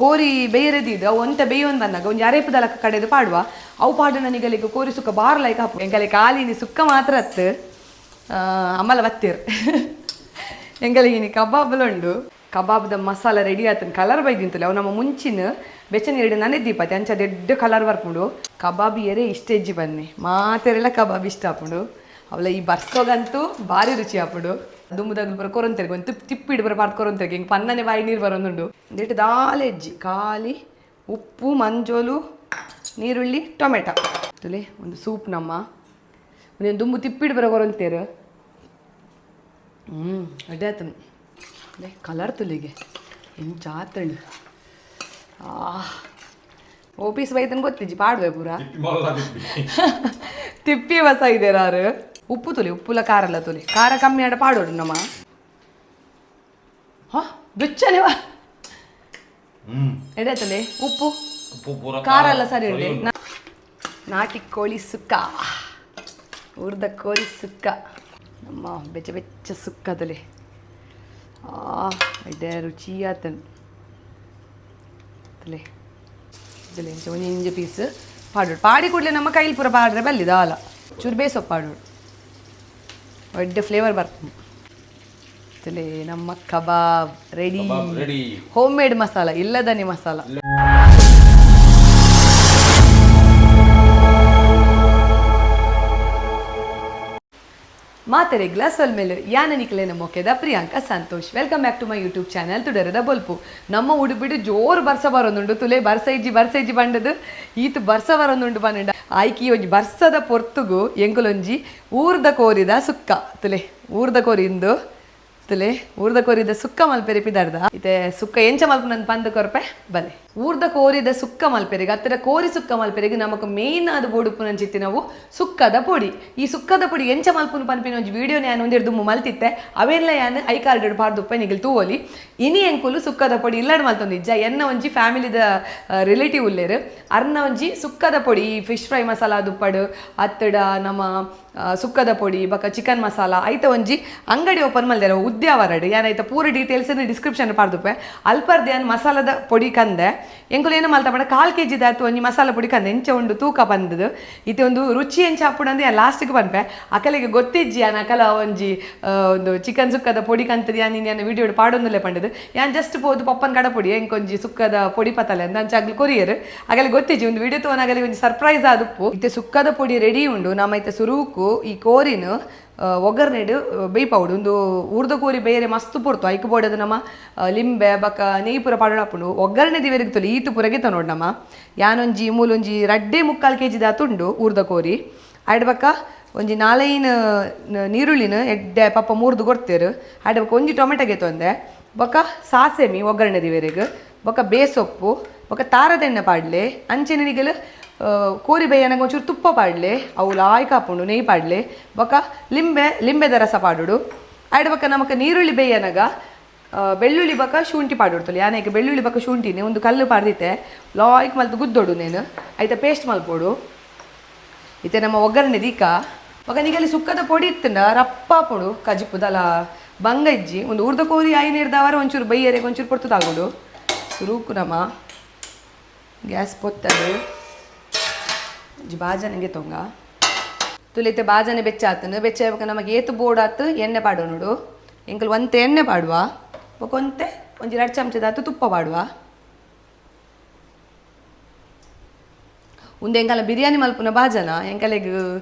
ಕೋರಿ ಬೇಯರೆದಿದ್ದು ಅವು ಒಂತೆ ಬೇಯೊಂದು ಬಂದಾಗ ಒಂಜಿ ಅರೇಪುದಲಕ ಕಡೆದು ಪಾಡುವ. ಅವು ಪಾಡುನ ನಿಗಲಿಗೆ ಕೋರಿ ಸುಕ್ಕ ಬಾರ್ ಲೈಕ್ ಹಾಪು. ಎಂಕಲೆ ಕಾಲಿನಿ ಸುಕ್ಕ ಮಾತ್ರ ಅತ್ತು ಅಮಲ ಬತ್ತೀರ್. ಎಂಕಲಿಗೆ ಇನಿ ಕಬಾಬ್ಲ ಉಂಡು. ಕಬಾಬ್ದ ಮಸಾಲ ರೆಡಿ ಆತನ ಕಲರ್ ಬೈದಿಂತಲೆ. ಅವು ನಮ್ಮ ಮುಂಚಿನ ಬೆಚ್ಚ ನೀರು ನನೆ ದೀಪತಿ ಅಂಚ ದೆಡ್ಡ ಕಲರ್ ಬರ್ಪುಂಡು. ಕಬಾಬ್ ಎರೆ ಇಷ್ಟ ಇಜ್ಜಿ ಬನ್ನಿ, ಮಾತೆರೆಲ್ಲ ಕಬಾಬ್ ಇಷ್ಟ ಆಪುಂಡು. ಅವಲ ಈ ಬರ್ಸೋಗಂತೂ ಭಾರಿ ರುಚಿ ಆಪುಂಡು. ದುಂಬುದಾಗಲು ಪೂರ ಕೊರೊಂತೆರ್ಗೆ ಒಂದು ತಿಪ್ಪಿಡ್ ಪೂರ ಪಾರ್ದ್ ಕೊರೊಂತೆರ್ಗೆ ಹಿಂಗೆ ಪನ್ನನೆ ಬಾಯಿ ನೀರು ಬರೋದುಂಡು. ಒಂದಿಟ್ಟು ದಾಲ ಎಜ್ಜಿ ಖಾಲಿ ಉಪ್ಪು ಮಂಜೋಲು ನೀರುಳ್ಳಿ ಟೊಮೆಟೊ ತುಲೆ ಒಂದು ಸೂಪ್ ನಮ್ಮ ಒಂದೊಂದು ದುಂಬು ತಿಪ್ಪಿಡ್ ಬರ ಕೊರೊಂತೇರು. ಅಡ್ಡೆ ಆತನು ಅದೇ ಕಲರ್ ತುಲಿಗೆ ಎಂಚ ಆತಂಡು. ಆ ಓಪೀಸ್ ಬೈತನ್ ಗೊತ್ತಿಜ್ಜಿ ಪಾಡುವೆ ಪೂರ ತಿಪ್ಪಿ ವಸ ಇದೆ ರಾರು. ಉಪ್ಪು ತುಲಿ, ಉಪ್ಪುಲ ಖಾರಲ್ಲ ತುಲಿ, ಖಾರ ಕಮ್ಮಿ ಆಡ ಪಾಡೋಡು ನಮ್ಮ. ಹಾ ಬೆಚ್ಚನೆ ವಾ ಎಡೆ ತುಲಿ ಉಪ್ಪು ಖಾರ ಎಲ್ಲ ಸರಿ ಉಂಟು. ನಾಟಿ ಕೋಳಿ ಸುಕ್ಕ, ಹುರ್ದ ಕೋಳಿ ಸುಕ್ಕ, ನಮ್ಮ ಬೆಚ್ಚ ಬೆಚ್ಚ ಸುಕ್ಕದಲ್ಲಿ ಆ ಎಡ್ಡೆ ರುಚಿ ಆತನು ತುಲೆ. ತುಲೆ ಇಂಚ ಒಂಜಿ ಇಂಜಿ ಪೀಸ್ ಪಾಡೋಡು. ಪಾಡಿ ಕೂಡಲೇ ನಮ್ಮ ಕೈಲಿ ಪೂರ ಪಾಡ್ರೆ ಬಲ್ಲಿದ ಅಲ್ಲ, ಚೂರು ಬೇಸೊಪ್ಪು ಪಾಡೋಡು, ಒಡ್ಡೆ ಫ್ಲೇವರ್ ಬರ್ತದೆ. ತುಲೆ ನಮ್ಮ ಕಬಾಬ್ ರೆಡಿ. ರೆಡಿ. ಹೋಮ್ ಮೇಡ್ ಮಸಾಲ, ಇಲ್ಲದನಿ ಮಸಾಲ. ಮಾತೆರೆ ಗ್ಲಾಸ್ ಮೇಲೆ ಯಾನ ನಿಕ್ಲೇನ ಮೊಕೆದ Priyanka Santosh. Welcome back to my YouTube channel ತುಡರದ ಬೊಲ್ಪು. ನಮ್ಮ ಉಡುಪಿಡು ಜೋರು ಬರ್ಸ ಬರೋದುಂಡು ತುಲೆ. ಬರ್ಸ ಇಜ್ಜಿ ಬರ್ಸ ಇಜ್ಜಿ ಬಂಡದು ಈತು ಬರ್ಸ ಬರೋದುಂಡು ಪನ್ನಂಡ. ಆಯ್ಕಿ ಒಂಜಿ ಬರ್ಸದ ಪೊರ್ತುಗು ಎಂಕುಲೊಂಜಿ ಊರ್ದ ಕೋರಿದ ಸುಕ್ಕ ತುಲೆ, ಊರ್ದ ಕೋರಿಂದು ತುಲೆ, ಊರ್ದ ಕೋರಿದ ಸುಕ್ಕ ಮಲ್ಪೆರೆ ಪಿದಾರ್ದ. ಇತ್ತೆ ಸುಕ್ಕ ಎಂಚ ಮಲ್ಪುನಂದ್ ಪಂದ್ ಕೊರ್ಪೆ ಬಲೆ. ಊರ್ದ ಕೋರಿದ ಸುಕ್ಕ ಮಲ್ಪೆರೆಗ್ ಅತ್ತರ ಕೋರಿ ಸುಕ್ಕ ಮಲ್ಪೆರೆಗ್ ನಮಕ್ ಮೇನ್ ಆದ್ ಬೋಡುಪ್ಪುನಂಚಿತ್ತಿ ನಾವು ಸುಕ್ಕದ ಪೊಡಿ. ಈ ಸುಕ್ಕದ ಪೊಡಿ ಎಂಚ ಮಲ್ಪುನು ಪನ್ಪಿನ ಒಂಜಿ ವಿಡಿಯೋ ಯಾನ್ ಒಂದೆರಡು ದುಂಬು ಮಲ್ತಿತ್ತೆ. ಅವೆಲ್ಲ ಯಾನ್ I card ಪಾಡ್ದುಪ್ಪೆ, ನಿಗಲ್ ತೂವೊಲಿ. ಇನಿ ಎಂಕುಲು ಸುಕ್ಕದ ಪೊಡಿ ಇಲ್ಲಡ್ ಮಲ್ತೊಂದು ಇಜ್ಜ. ಎನ್ನ ಒಂಜಿ ಫ್ಯಾಮಿಲಿದ ರಿಲೇಟಿವ್ ಉಲ್ಲೇರು, ಅರ್ನ ಒಂಜಿ ಸುಕ್ಕದ ಪೊಡಿ ಈ ಫಿಶ್ ಫ್ರೈ ಮಸಾಲ ದುಪ್ಪಡು ಅತ್ತಡ ನಮ್ಮ ಸುಕ್ಕದ ಪೊಡಿ ಬೊಕ ಚಿಕನ್ ಮಸಾಲ ಐತ ಒಂಜಿ ಅಂಗಡಿ ಓಪನ್ ಮಲ್ದೆರ ಉದ್ಯಾವರಡ್. ಯಾನ್ ಐತ ಪೂರ ಡೀಟೇಲ್ಸ್ ಡಿಸ್ಕ್ರಿಪ್ಷನ್ ಪಾಡ್ದುಪ್ಪೆ. ಅಲ್ಪರ್ದ್ ಯಾನ್ ಮಸಾಲದ ಪೊಡಿ ಕಂದೆ. ಎಂಕುಲು ಏನು ಮಲ್ತ ಪಂಡ ಕಾಲ್ ಕೆ ಜಿ ದಾತು ಒಂಜಿ ಮಸಾಲ ಪೊಡಿ ಕಂದೆ. ಎಂಚ ಉಂಡು ತೂಕ ಬಂದದು. ಇತ್ತೆ ಒಂದು ರುಚಿ ಎಂಚ ಆಪುಂಡು ಯಾನ್ ಲಾಸ್ಟಿಗೆ ಪನ್ಪೆ. ಅಕಲೆಗೆ ಗೊತ್ತಿಜ್ಜಿ ಯಾನ್ ಅಕಲ ಒಂಜಿ ಒಂದು ಚಿಕನ್ ಸುಕ್ಕದ ಪೊಡಿ ಕಂತದ ಯಾನ್ ಇನಿ ವಿಡಿಯೋಡ್ ಪಾಡೊಂದುಲ್ಲೆ ಪಂಡದು. ಯಾನ್ ಜಸ್ಟ್ ಪೋದು ಪಪ್ಪನ್ ಕಡ ಪೊಡಿ ಎಂಕೊಂಜಿ ಸುಕ್ಕದ ಪೊಡಿ ಪತ್ತಲೆ ಅಂದ್ ಅಂಚ ಅಗ್ಲು ಕೊರಿಯರ್. ಅಗಲಿ ಗೊತ್ತಿಜ್ಜಿ, ಒಂದು ವಿಡಿಯೋ ತೋನ ಅಗಲಿ ಒಂಜಿ ಸರ್ಪ್ರೈಸ್ ಆದುಪ್ಪು. ಇತ್ತೆ ಸುಕ್ಕದ ಪೊಡಿ ರೆಡಿ ಉಂಡು. ನಮ್ಮ ಇತ್ತೆ ಸುರುಕು ಈ ಕೋರಿನ ಒಗ್ಗರಣೆಡ್ ಬೇಯ್ಪಾವೊಡು. ಒಂದು ಊರ್ದ ಕೋರಿ ಬೇರೆ ಮಸ್ತ್ ಪೊರ್ತು ಐಕ್ ಬೋಡದು ನಮ್ಮ ಲಿಂಬೆ ಬೊಕ ನೆಯಿ ಪೂರ ಪಾಡೊಡು ಆಪುಂಡು. ಒಗ್ಗರಣೆ ದಿವೆರೆಗ್ ತೊಲಿ ಈತು ಪೂರ ಗೆತ ನೋಡು ನಮ್ಮ. ಯಾನೊಂಜಿ ಮೂಲೊಂಜಿ ರಡ್ಡೆ ಮುಕ್ಕಾಲು ಕೆ ಜಿ ದಾತುಂಡು ಊರ್ದ ಕೋರಿ. ಐಡ್ ಬೊಕ ಒಂಜಿ ನಾಲೈನ್ ನೀರುಳ್ಳಿನ ಎಡ್ಡೆ ಪಪ್ಪ ಮೂರ್ದು ಕೊಡ್ತೇರು. ಐಡ್ ಬೊಕ ಒಂಜಿ ಟೊಮೆಟೊ ಗೆತೊಂದೆ. ಬೊಕ ಸಾಸೆಮಿ ಒಗ್ಗರಣೆ ದಿವೆರೆಗ್, ಬೊಕ ಬೇಸೊಪ್ಪು, ಬೊಕ ತಾರದೆಣ್ಣೆ ಪಾಡ್ಲೆ. ಅಂಚೆನೆ ನಿಗಲು ಕೋರಿ ಬೇಯನಗ ಒಂಚೂರು ತುಪ್ಪ ಪಾಡ್ಲೆ, ಅವು ಲಾಯ್ಕ್ ಆಪುಂಡು. ನೆಯ್ ಪಾಡ್ಲೆ. ಬೊಕ ಲಿಂಬೆ ಲಿಂಬೆದ ರಸ ಪಾಡೋಡು. ಐಡ್ ಬೊಕ ನಮಕ್ ನೀರುಳ್ಳಿ ಬೇಯನಗ ಬೆಳ್ಳುಳ್ಳಿ ಬೊಕ ಶುಂಠಿ ಪಾಡೊಡ್ತಲ್ಲ. ಯಾನೇಕ ಬೆಳ್ಳುಳ್ಳಿ ಬೊಕ ಶುಂಠಿನಿ ಒಂದು ಕಲ್ಲು ಪಾಡ್ದಿತ್ತೆ, ಲಾಯ್ಕ್ ಮಲ್ತು ಗುದ್ದೊಡು ನೇನು, ಐತ ಪೇಸ್ಟ್ ಮಲ್ಪೊಡು. ಇತ್ತೆ ನಮ್ಮ ಒಗ್ಗರಣೆ ದೀಕ. ಬೊಕ ನಿಗಲಿ ಸುಕ್ಕದ ಪೊಡಿ ಇತ್ತಂಡ ರಪ್ಪ ಪೊಡು ಕಜಿಪುದಲ ಬಂಗ ಇಜ್ಜಿ. ಒಂದು ಊರ್ದ ಕೋರಿ ಆಯಿ ನೀರ್ದವರ ಒಂಚೂರು ಬೈಯರೆಗೆ ಒಂಚೂರು ಪೊರ್ತು ತಾಗೋಡು. ಸುರುಕು ನಮ್ಮ ಗ್ಯಾಸ್ ಪೊತ್ತದು ಒಂಜಿ ಬಾಜನೆಗೆ ತೊಂಗ ತುಲಿತೆ. ಬಾಜನೆ ಬೆಚ್ಚ ಆತನು. ಬೆಚ್ಚ ಬೊಕ ನಮಗೆ ಏತು ಬೋಡಾತು ಎಣ್ಣೆ ಪಾಡೋ ನೋಡು. ಎಂಕಲ್ ಒಂತೆ ಎಣ್ಣೆ ಪಾಡುವ, ಬೊಕ ಒಂತೆ ಒಂಜಿ 2 ಚಮಚದಾತು ತುಪ್ಪ ಪಾಡುವ. ಉಂದು ಎಂಕಲ ಬಿರಿಯಾನಿ ಮಲ್ಪುನ ಬಾಜನ. ಎಂಕಲೆಗ್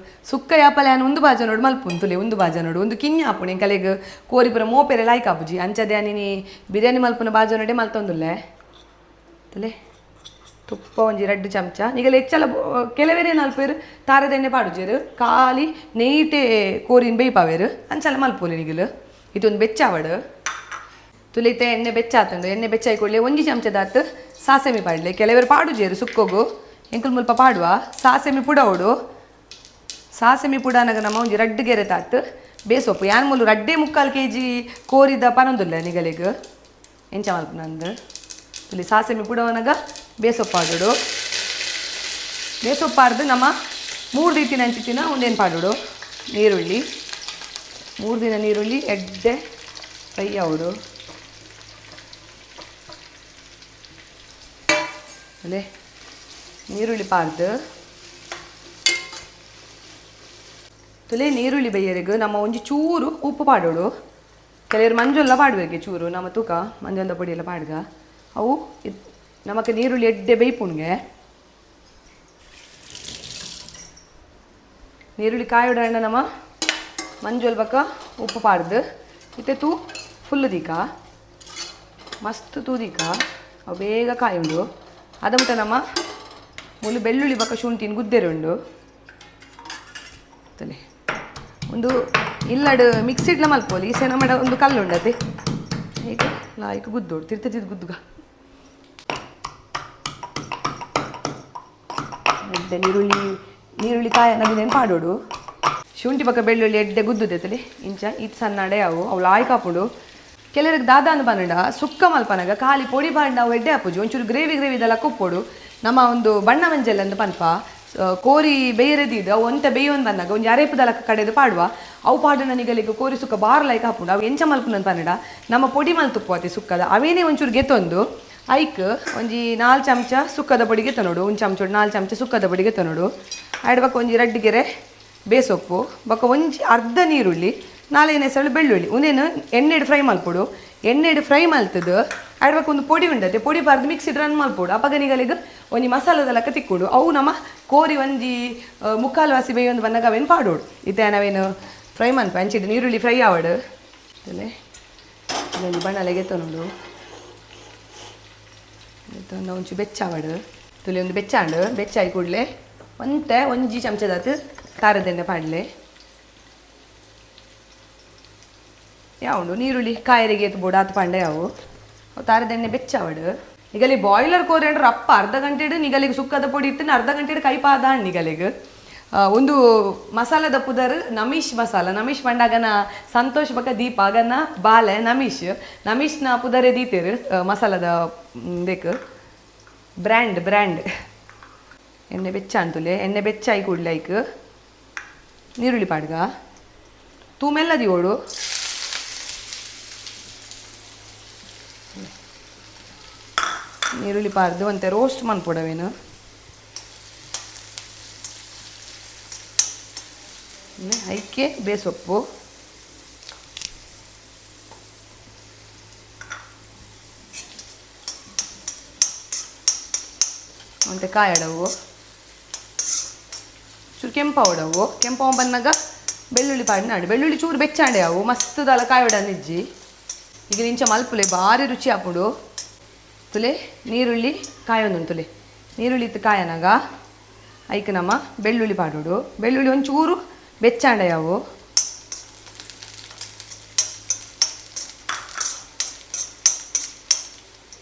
ಸುಕ್ಕ ಯಾಪಲ ಯಾನ್ ಉಂದು ಬಾಜನೋಡು ಮಲ್ಪುನ್ ತುಲೆ. ಉಂದು ಬಾಜನೋಡು ಉಂದು ಕಿನ್ಯ ಆಪುಂಡು. ಎಂಕಲೆಗ್ ಕೋರಿ ಪೂರ ಮೋಪೆರೆ ಲಾಯ್ಕ್ ಆಪುಜಿ. ಅಂಚದೆ ಯಾನಿನಿ ಬಿರಿಯಾನಿ ಮಲ್ಪುನ ಬಾಜನೋಡೆ ಮಲ್ತೊಂದುಲ್ಲೆ. ತುಲೆ ತುಪ್ಪ ಒಂಜಿ 2 ಚಮಚ. ನಿಗಲ ಹೆಚ್ಚಲ ಕೆಲವೆರೆ ನಲ್ಪೇರು ತಾರದೆಣ್ಣೆ ಪಾಡುಜೆರು, ಖಾಲಿ ನೆಯ್ಟೆ ಕೋರಿನ ಬೇಯ್ಪಾವೇರು. ಅಂಚಲ ಮಲ್ಪೊಲಿ ನಿಗಲು. ಇದೊಂದು ಬೆಚ್ಚಾವಡು. ತುಲಿತೆ ಎಣ್ಣೆ ಬೆಚ್ಚ ಆತುಂಡು. ಎಣ್ಣೆ ಬೆಚ್ಚ ಕೂಡಲೇ ಒಂಜಿ ಚಮಚದಾತ್ ಸಾಸೆಮಿ ಪಾಡ್ಲೆ. ಕೆಲವರು ಪಾಡುಜೇರು ಸುಕ್ಕೋಗು, ಎಂಕುಲು ಮುಲ್ಪ ಪಾಡುವ. ಸಾಸೆಮಿ ಪುಡವಡು. ಸಾಸೆಮಿ ಪುಡನಗ ನಮ್ಮ ಒಂಜಿ 2 ಗೆರೆ ತಾತ್ ಬೇಸೊಪ್ಪು. ಯಾನ್ ಮೂಲು 2.75 ಕೆ ಜಿ ಕೋರಿದ ಪನೊಂದುಲ್ಲ ನಿಗಲಿಗ್ ಎಂಚ ಮಲ್ಪುನಂದು. ಇಲ್ಲಿ ಸಾಸೆಮಿ ಪುಡವನಗ ಬೇಸೊಪ್ಪು ಪಾಡೋಡು. ಬೇಸೊಪ್ಪು ಪಾಡ್ದು ನಮ್ಮ 3 ರೀತಿನ ಅಂಚಿತ್ತಿನ ಒಂದೇನು ಪಾಡೋಡು. ನೀರುಳ್ಳಿ 3 ದಿನ ನೀರುಳ್ಳಿ ಎಡ್ಡೆ ಫ್ರೈ ಆವಡು. ಅಲ್ಲೇ ನೀರುಳ್ಳಿ ಪಾರ್ದು ತುಲೆ ನೀರುಳ್ಳಿ ಬೇಯರಿಗೆ ನಮ್ಮ ಒಂಜಿ ಚೂರು ಉಪ್ಪು ಪಾಡೋಡು. ಕೆಲವರು ಮಂಜೊಲ್ಲ ಪಾಡುವೆಗೆ ಚೂರು, ನಮ್ಮ ತೂಕ ಮಂಜೊಲ್ದ ಪೊಡಿ ಎಲ್ಲ ಪಾಡ್ಗ. ಅವು ನಮಕ್ ನೀರುಳ್ಳಿ ಎಡ್ಡೆ ಬೇಯ್ಪುಣ್ಗೆ. ನೀರುಳ್ಳಿ ಕಾಯೋಡಣ್ಣ ನಮ್ಮ ಮಂಜೊಲ್ ಬಕ್ಕ ಉಪ್ಪು ಪಾಡ್ದು ಇತ್ತೆ ತೂ ಫುಲ್ ದೀಕ, ಮಸ್ತ್ ತೂದಿಕ, ಅವು ಬೇಗ ಕಾಯುಂಡು. ಅದ ಮುಟ್ಟ ನಮ್ಮ ಮುಲು ಬೆಳ್ಳುಳ್ಳಿ ಬಕ್ಕ ಶುಂಠಿನ ಗುದ್ದೆರೆ ಉಂಡು. ತಲೆ ಒಂದು ಇಲ್ಲಡು ಮಿಕ್ಸಿಡ್ಲ ಮಲ್ಪೋಲಿ, ಈ ಸೇನ ಮಾಡ ಒಂದು ಕಲ್ಲು ಉಂಡತೆ ಹೀಗೆ ಲಾಯ್ಕ್ ಗುದ್ದೋಡು ತಿರ್ತದಿದ್ದು ಗುದ್ದುಗ. ಎಡ್ಡೆ ನೀರುಳ್ಳಿ ನೀರುಳ್ಳಿ ಕಾಯ ನದಿನೇನು ಪಾಡೋಡು. ಶುಂಠಿ ಪಕ್ಕ ಬೆಳ್ಳುಳ್ಳಿ ಎಡ್ಡೆ ಗುದ್ದುದೆ ಇಂಚ ಇತ್ತು ಸಣ್ಣ ಅಡೆ ಅವು ಅವು ಲಾಯ್ಕ್ ಹಾಪುಡು. ಕೆಲವ್ರಿಗೆ ದಾದ ಅಂದ್ ಪನ್ನಡ ಸುಕ್ಕ ಮಲ್ಪನಗ ಖಾಲಿ ಪೊಡಿ ಪಾಂಡ ಅವು ಎಡ್ಡೆ ಹಾಪುಜು, ಒಂಚೂರು ಗ್ರೇವಿ ಗ್ರೇವಿದೆಲ್ಲ ಕುಪ್ಪೋಡು. ನಮ್ಮ ಒಂದು ಬಣ್ಣ ಮಂಜಲ್ ಅಂದ್ ಪನ್ಪ ಕೋರಿ ಬೇಯರೆದಿದ್ದು ಅವು ಒಂತೆ ಬೇಯೊಂದು ಬಂದಾಗ ಒಂಜಿ ಅರೇಪುದಲಕ್ಕ ಕಡೆದು ಪಾಡುವ ಅವು ಪಾಡುನ ನಿಗಲಿಗೆ ಕೋರಿ ಸುಕ್ಕ ಬಾರ್ ಲೈಕ್ ಹಾಪುಂಡು. ಅವು ಎಂಚ ಮಲ್ಪುನಂತ ಪನ್ನಡ ನಮ್ಮ ಪೊಡಿ ಮಲ್ತುಪ್ಪು ಅತಿ ಸುಕ್ಕದ ಅವೇನೇ ಒಂಚೂರು ಗೆತ್ತೊಂದು ಐಕ್ ಒಂಜಿ 4 ಚಮಚ ಸುಕ್ಕದ ಪೊಡಿಗೆ ತನೋಡು, ಒಂದು ಚಮಚ 4 ಚಮಚ ಸುಕ್ಕದ ಪೊಡಿಗೆ ತನೋಡು. ಆಯ್ಡ್ ಒಂಜಿ ರಡ್ಡು ಗೆರೆ ಬೇಸೊಪ್ಪು ಬೊಕ್ಕ ಒಂಜಿ ಅರ್ಧ ನೀರುಳ್ಳಿ 4 ಹೆಸರು ಬೆಳ್ಳುಳ್ಳಿ ಉಂದೇನು ಎಣ್ಣೆಡ್ ಫ್ರೈ ಮಲ್ಪೊಡು. ಎಣ್ಣೆಡ್ ಫ್ರೈ ಮಲ್ತದು ಆಡ್ಬೇಕು ಒಂದು ಪೊಡಿ ಉಂಡತೆ ಪೊಡಿ ಪಾರ್ದು ಮಿಕ್ಸಿಡ್ ರನ್ ಮಲ್ಪೊಡು. ಅಪಗ ನಿಗಲಿಗೆ ಒಂಜಿ ಮಸಾಲದ ತಿಕ್ಕೊಡು. ಅವು ನಮ್ಮ ಕೋರಿ ಒಂಜಿ ಮುಕ್ಕಾಲು ವಾಸಿ ಬೇಯೊಂದು ಬಂದಾಗ ಅವೇನು ಪಾಡೋಡು. ಇತ್ತೆ ನಾವೇನು ಫ್ರೈ ಮನ್ಪ ಅಂಚಿಡು ನೀರುಳ್ಳಿ ಫ್ರೈ ಆವಡು. ಒಂಜಿ ಬಣ್ಣಲೆಗೆ ನೋಡು ಎತ್ತೊಂದು ಒಂಚು ಬೆಚ್ಚಾವಡು ತುಲಿ ಒಂದು ಬೆಚ್ಚಾಂಡು ಬೆಚ್ಚಾಯಿ ಕೂಡಲೇ ಒಂತೆ ಒಂಜಿ ಚಮಚದಾತು ಖಾರದೆಣ್ಣೆ ಪಾಡಲೆ. ಯಾವುಂಡು ನೀರುಳ್ಳಿ ಕಾಯರಿಗೆ ಎತ್ತು ಬೋಡು ಆತು ಪಾಂಡೆ ಯಾವು ತಾರದೆಣ್ಣೆ ಬೆಚ್ಚಾವಡು. ನಿಗಲಿ ಬಾಯ್ಲರ್ ಕೋರಿ ಅಂದ್ರೆ ಅಪ್ಪ ಅರ್ಧ ಗಂಟೆಡು ನಿಗಲಿಗೆ ಸುಕ್ಕದ ಪೊಡಿ ಇತ್ತು, ಅರ್ಧ ಗಂಟೆಡು ಕೈ ಪಾದ ನಿಗಲಿಗೆ. ಒಂದು ಮಸಾಲದ ಪುದರ್ ನಮೀಶ್ ಮಸಾಲ. ನಮೀಶ್ ಪಂಡಾಗನ ಸಂತೋಷ್ ಬಕ ದೀಪ ಆಗನ ಬಾಲೆ ನಮೀಶ್, ನಮೀಶ್ನ ಪುದರೇ ದೀತೇರು ಮಸಾಲದ ಬೇಕು ಬ್ರ್ಯಾಂಡ್ ಬ್ರ್ಯಾಂಡ್. ಎಣ್ಣೆ ಬೆಚ್ಚ ಅಂತುಲೆ ಎಣ್ಣೆ ಬೆಚ್ಚಾಯಿ ಕೂಡಲೇ ಐಕ್ ನೀರುಳ್ಳಿ ಪಾಡ್ಗ ತೂಮೆಲ್ಲ ದಿವೋಡು. ನೀರುಳ್ಳಿ ಪಾರ್ದು ಒಂತೆ ರೋಸ್ಟ್ ಮನ್ಪೊಡವೇನು. ಐಕೆ ಬೇಸೊಪ್ಪು ಒಂತೆ ಕಾಯಡವು ಚೂರು ಕೆಂಪಾವಡವು. ಕೆಂಪಾವ ಬಂದಾಗ ಬೆಳ್ಳುಳ್ಳಿ ಪಾಡಿನಾಡು ಬೆಳ್ಳುಳ್ಳಿ ಚೂರು ಬೆಚ್ಚಾಂಡೆ ಅವು ಮಸ್ತ್ ದಾಲ ಕಾಯೋಡ ನಿಜ್ಜಿ. ಈಗ ನಿಂಚ ಮಲ್ಪುಲೆ ಭಾರಿ ರುಚಿ ಆಪುಡು. ತುಲೆ ನೀರುಳ್ಳಿ ಕಾಯೊಂದುಂಟು ತುಲೆ ನೀರುಳ್ಳಿ ಇತ್ತು ಕಾಯನಾಗ ಐಕ್ ನಮ್ಮ ಬೆಳ್ಳುಳ್ಳಿ ಪಾಡೋಡು. ಬೆಳ್ಳುಳ್ಳಿ ಒಂಚೂರು ಬೆಚ್ಚಾಂಡೆ ಅವು.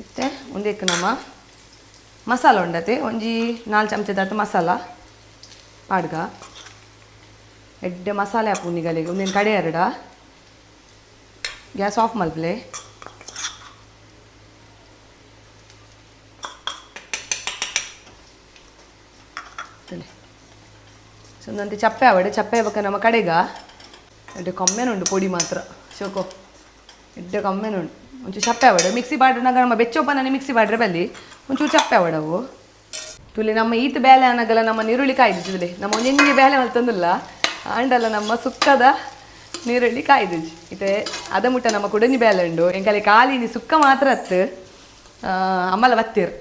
ಇತ್ತೆ ಒಂದೇಕ್ ನಮ್ಮ ಮಸಾಲ ಉಂಡತೆ ಒಂಜಿ 4 ಚಮಚದಾತ ಮಸಾಲ ಪಾಡ್ಗ. ಎಡ್ಡೆ ಮಸಾಲೆ ಹಾಪು ನಿಗಲಿಗೆ ಒಂದೇನು ಕಡೆ ಎರಡ ಗ್ಯಾಸ್ ಆಫ್ ಮಲ್ಪಲೆ. ಸೊ ಚಪ್ಪೆ ಆವಡೆ ಚಪ್ಪೆ ಬಕ್ಕ ನಮ್ಮ ಕಡೆಗ ಎಡ್ಡೆ ಕಮ್ಮೆನುಂಡು ಪೊಡಿ ಮಾತ್ರ ಶೋಕೋ ಎಡ್ಡೆ ಕಮ್ಮೆನುಂಡು ಒಂಚೂರು ಚಪ್ಪೆ ಆವಡೆ ಮಿಕ್ಸಿ ಬಾಡ್ರನಾಗ ನಮ್ಮ ಬೆಚ್ಚೊಪ್ಪನೇ ಮಿಕ್ಸಿ ಬಾಡ್ರೆ ಬಲ್ಲಿ ಒಂಚೂರು ಚಪ್ಪೆ ಆವಡವು. ತುಲಿ ನಮ್ಮ ಈತ ಬೇಲೆ ಅನ್ನಗಲ್ಲ ನಮ್ಮ ನೀರುಳ್ಳಿ ಕಾಯ್ದು ತುಲಿ ನಮ್ಮ ಒಂಜೊಂಜಿ ಬೇಲೆ ಮಲ್ತಂದಿಲ್ಲ ಆಂಡಲ್ಲ ನಮ್ಮ ಸುಕ್ಕದ ನೀರುಳ್ಳಿ ಕಾಯ್ದು ಇತ್ತೆ ಅದ ಮುಟ್ಟ ನಮ್ಮ ಕುಡಂಜಿ ಬೇಲೆ ಉಂಡು. ಎಂಕಲೆ ಖಾಲಿ ಸುಕ್ಕ ಮಾತ್ರ ಅತ್ತು ಅಮ್ಮಲ ಬತ್ತೀರ್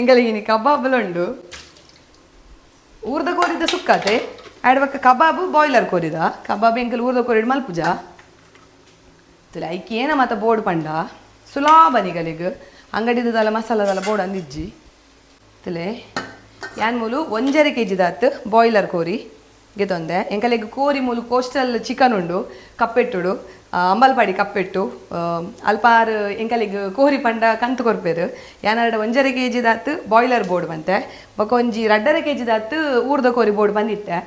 ಎಂಕಲಿಗೆ ಇನಿ ಕಬಾಬ್ಲ ಉಂಡು. ಊರ್ದ ಕೋರಿದ ಸುಕ್ಕಾತೆ ಆಡ್ಬಕ್ಕ ಕಬಾಬ್ ಬಾಯ್ಲರ್ ಕೋರಿದ ಕಬಾಬ್ ಎಂಕಲ್ ಊರ್ದ ಕೋರಿಡ್ ಮಲ್ಪುಜ. ತುಲೆ ಐಕ್ ಏನ ಮಾತ ಬೋರ್ಡ್ ಪಂಡ ಸುಲಾಭ ನಿಗಲಿಗ್ ಅಂಗಡಿದಲ್ಲ ಮಸಾಲದಲ್ಲ ಬೋರ್ಡ್ ಅಂದಿಜ್ಜಿ. ತುಲೆ ಯಾನ್ ಮೂಲು 1.5 ಕೆ ದಾತ್ ಬಾಯ್ಲರ್ ಕೋರಿ ಗೆತೊಂದೆ. ಎಂಕಲೆಗ್ ಕೋರಿ ಮೂಲು ಕೋಸ್ಟಲ್ ಚಿಕನ್ ಉಂಡು ಕಪ್ಪೆಟ್ಟುಡು ಅಂಬಲ್ಪಾಡಿ ಕಪ್ಪೆಟ್ಟು ಅಲ್ಪಾರ್ ಎಂಕಲೆಗ್ ಕೋರಿ ಪಂಡ ಕಂತು ಕೊರ್ಪೇರು. ಯಾನಾರಡ 1.5 ಕೆ ದಾತ್ ಬಾಯ್ಲರ್ ಬೋರ್ಡ್ ಬಂತೆ ಬೊಕ ಒಂಜಿ 2.5 ಕೆ ದಾತ್ ಊರ್ದ ಕೋರಿ ಬೋರ್ಡ್ ಬಂದಿತ್ತೆ.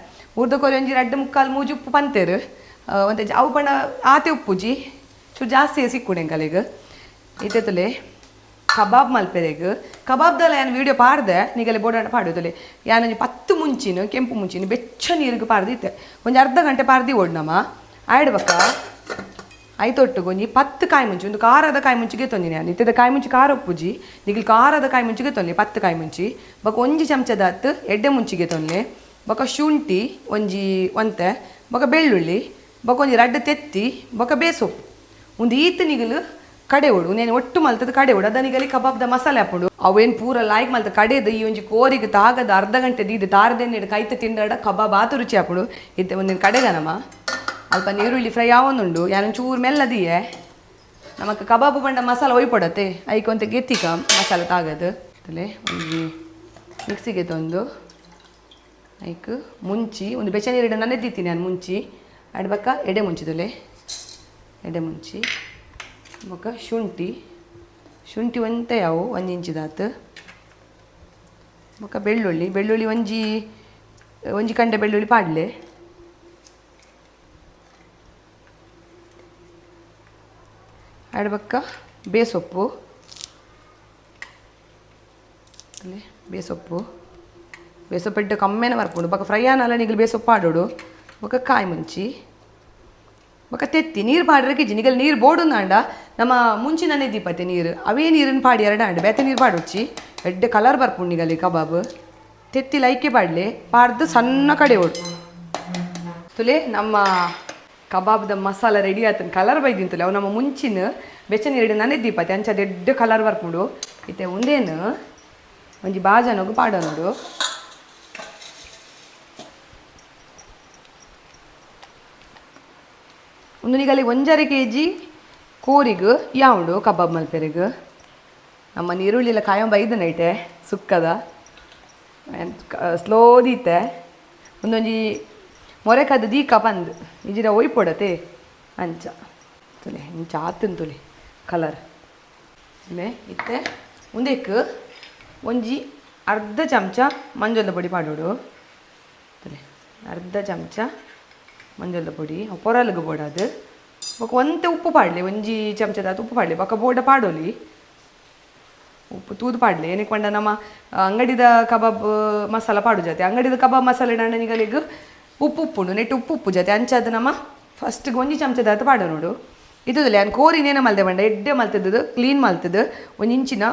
ಊರ್ದ ಕೋರಿ ಒಂಜಿ 2.75 3 ಉಪ್ಪು ಪಂತೇರು ಒಂತೆ ಅವು ಪಂಡ ಆತೆ ಉಪ್ಪುಜಿ ಚೂರು ಜಾಸ್ತಿ ಸಿಕ್ಕುಡು ಎಂಕಲೆಗ್. ಇತ್ತೆ ತುಲೆ ಕಬಾಬ್ ಮಲ್ಪೆರೆಗ್ ಕಬಾಬ್ದಲ್ಲ ಯಾನ್ ವೀಡಿಯೋ ಪಾಡ್ದೆ ನಿಗಲೆ ಬೋಡಾಂಡ ಪಾಡುತ್ತಲೆ. ಯಾನೊಂಜಿ 10 ಮುಂಚಿನ ಕೆಂಪು ಮುಂಚಿನ ಬೆಚ್ಚ ನೀರಿಗೆ ಪಾರ್ದಿತ್ತೆ ಒಂಜಿ ಅರ್ಧ ಗಂಟೆ ಪಾರ್ದಿ ಓಡ್ನಮ್ಮ ಆಯ್ಡ್ ಬಕ್ಕ ಐತೊಟ್ಟುಗು ಒಂಜಿ 10 ಕಾಯಿ ಮುಂಚಿ, ಒಂದು ಖಾರದ ಕಾಯಿ ಮುಂಚಿಗೆ ತೊಂದಿನಿ ನಾನು. ಇತ್ತದ ಕಾಯಿ ಮುಂಚಿ ಖಾರ ಉಪ್ಪುಜಿ, ನಿಗಲ್ ಖಾರದ ಕಾಯಿ ಮುಂಚಿಗೆ ತೊಂದೆ 10 ಕಾಯಿ ಮುಂಚಿ. ಬೊಕ ಒಂಜಿ ಚಮಚದ ಹತ್ತು ಎಡ್ಡೆ ಮುಂಚಿಗೆ ತೊಂದೆ, ಬೊಕ ಶುಂಠಿ ಒಂಜಿ ಒಂತೆ, ಬೊಕ ಬೆಳ್ಳುಳ್ಳಿ, ಬೊಕ ಒಂಜಿ ರಡ್ಡ್ ತೆತ್ತಿ, ಬೊಕ ಬೇಸೊಪ್ಪು. ಒಂದು ಈತ್ ನಿಗಲು ಕಡೆ ಓಡು ನೇನು ಒಟ್ಟು ಮಲ್ತದ ಕಡೆ ಓಡು ಅದ ನಿಗಲಿ ಕಬಾಬ್ದ ಮಸಾಲೆ ಹಾಪುಂಡು. ಅವೇನು ಪೂರ ಲಾಯ್ಕ್ ಮಲ್ತ ಕಡೆದು ಈ ಒಂಜಿ ಕೋರಿಗೆ ತಾಗದ ಅರ್ಧ ಗಂಟೆ ದೀದು ತಾರದೇನೆ ಕೈತ ತಿಂಡಾಡ ಕಬಾಬ್ ಆತು ರುಚಿ ಹಾಪುಂಡು. ಇತ್ತೆ ಒಂದಿನ ಕಡೆಗನಮ್ಮ ಅಲ್ಪ ನೀರುಳ್ಳಿ ಫ್ರೈ ಆವೊಂದುಂಡು, ಯಾನೊಂದು ಚೂರು ಮೆಲ್ಲದಿಯೇ ನಮಕ್ ಕಬಾಬು ಬಂಡ ಮಸಾಲೆ ಒಯ್ಪಡತ್ತೆ ಐಕೊಂತ ಗೆತ್ತಿಕ ಮಸಾಲೆ ತಾಗದು. ಅಲ್ಲೇ ಒಂಜಿ ಮಿಕ್ಸಿಗೆ ತಂದು ಐಕ್ ಮುಂಚಿ ಒಂದು ಬೆಚ್ಚ ನೀರಿಡ ನೆನೆದಿತ್ತೀನಿ ನಾನು ಮುಂಚಿ ಅಡ್ಬಕ್ಕ ಎಡೆ ಮುಂಚಿದಲೆ ಎಡೆ ಮುಂಚಿ, ಬೊಕ್ಕ ಶುಂಠಿ ಶುಂಠಿ ಒಂತೆ ಯಾವು 1 ಇಂಚಿದಾತು, ಬೊಕ್ಕ ಬೆಳ್ಳುಳ್ಳಿ ಬೆಳ್ಳುಳ್ಳಿ ಒಂಜಿ ಒಂಜಿ ಕಂಡೆ ಬೆಳ್ಳುಳ್ಳಿ ಪಾಡ್ಲೆ, ಅಡ್ಬಕ್ಕ ಬೇಸೊಪ್ಪು ಅಲ್ಲೇ ಬೇಸೊಪ್ಪು ಬೇಸೊಪ್ಪು ಕಮ್ಮೆನೆ ಬರ್ಪುಂಡು. ಬೊಕ್ಕ ಫ್ರೈ ಆನಲ್ಲ ನಿಗಲು ಬೇಸೊಪ್ಪು ಆಡೋಡು. ಬೊಕ್ಕ ಕಾಯಿ ಮುಂಚಿ, ಬೊಕ್ಕ ತೆತ್ತಿ ನೀರು ಪಾಡ್ರೆ ಕಿಜ್ಜಿ ನಿಗಲ್ ನೀರು ಬೋಡುಂದಾಂಡ ನಮ್ಮ ಮುಂಚಿನನೇ ದೀಪತ್ತೆ ನೀರು ಅವೇ ನೀರನ್ನು ಪಾಡಿ ಎರಡು ಆಂಡ ಬೇತೆ ನೀರು ಪಾಡೊಚ್ಚಿ ಎಡ್ಡೆ ಕಲರ್ ಬರ್ಪುಂಡು ನಿಗಲಿ ಕಬಾಬ್. ತೆತ್ತಿ ಲೈಕೆ ಪಾಡ್ಲೆ ಪಾಡ್ದು ಸಣ್ಣ ಕಡೆ ಓಡು ತುಲೆ ನಮ್ಮ ಕಬಾಬ್ದ ಮಸಾಲ ರೆಡಿ ಆತನ ಕಲರ್ ಬೈದಿಂತಲೆ ಅವು ನಮ್ಮ ಮುಂಚಿನ ಬೆಚ್ಚ ನೀರು ನನೆ ದೀಪತ್ತೆ ಅಂಚ ದೆಡ್ಡ ಕಲರ್ ಬರ್ಪುಂಡು. ಇತ್ತೆ ಒಂದೇನು ಒಂಜಿ ಬಾಜನೊಗು ಪಾಡ ನೋಡು. ಒಂದು ನಿಗಲಿ 1.5 ಕೆಜಿ ಕೋರಿಗು ಯಾವುಂಡು ಕಬಾಬ್ ಮಲ್ಪೆರೆಗ್. ನಮ್ಮ ನೀರುಳ್ಳಿಲ್ಲ ಕಾಯಂ ಬೈದು ನೈಟೆ ಸುಕ್ಕದ ಸ್ಲೋ ದೀತೆ ಒಂದೊಂಜಿ ಮೊರೆಕದ ದೀಕ ಬಂದು ಇಜಿರ ಒಯ್ಪೊಡತೆ ಅಂಚ ತುಲೆ ಇಂಚ ಆತನ್ ತುಲೆ ಕಲರ್ ಆಮೇಲೆ ಇತ್ತೆ ಉಂದೆಕ್ ಒಂಜಿ ಅರ್ಧ ಚಮಚ ಮಂಜೊಲ್ದ ಪೊಡಿ ಪಾಡೋಡು ತುಲೆ ಅರ್ಧ ಚಮಚ ಮಂಜೊಲ್ದ ಪೊಡಿ ಪೊರಲ್ಗ್ ಬೋಡದು. ಬೊಕ ಒಂತೆ ಉಪ್ಪು ಪಾಡ್ಲೆ ಒಂಜಿ ಚಮಚದಾತ್ ಉಪ್ಪು ಪಾಡ್ಲೆ, ಬೊಕ ಬೋಡ ಪಾಡೋಲಿ ಉಪ್ಪು ತೂದು ಪಾಡ್ಲೆ. ಏನಕ್ಕೆ ಪಂಡ ನಮ್ಮ ಅಂಗಡಿದ ಕಬಾಬ್ ಮಸಾಲ ಪಾಡು ಜಾತಿ ಅಂಗಡಿದ ಕಬಾಬ್ ಮಸಾಲೆ ನಿಗಲಿಗ್ ಉಪ್ಪು ಉಪ್ಪುಂಡು ನೆಟ್ಟು ಉಪ್ಪು ಉಪ್ಪು ಜಾತಿ ಅಂಚಾದ ನಮ್ಮ ಫಸ್ಟ್ಗೆ ಒಂಜಿ ಚಮಚದಾತ್ ಪಾಡ ನೋಡು. ಇದುದಿಲ್ಲ ಯಾನ್ ಕೋರಿನೇನ ಮಲ್ದೆ ಪಂಡ ಎಡ್ಡೆ ಮಲ್ತದ್ದು ಕ್ಲೀನ್ ಮಲ್ತದ್ದು ಒಂಜಿ ಇಂಚಿನ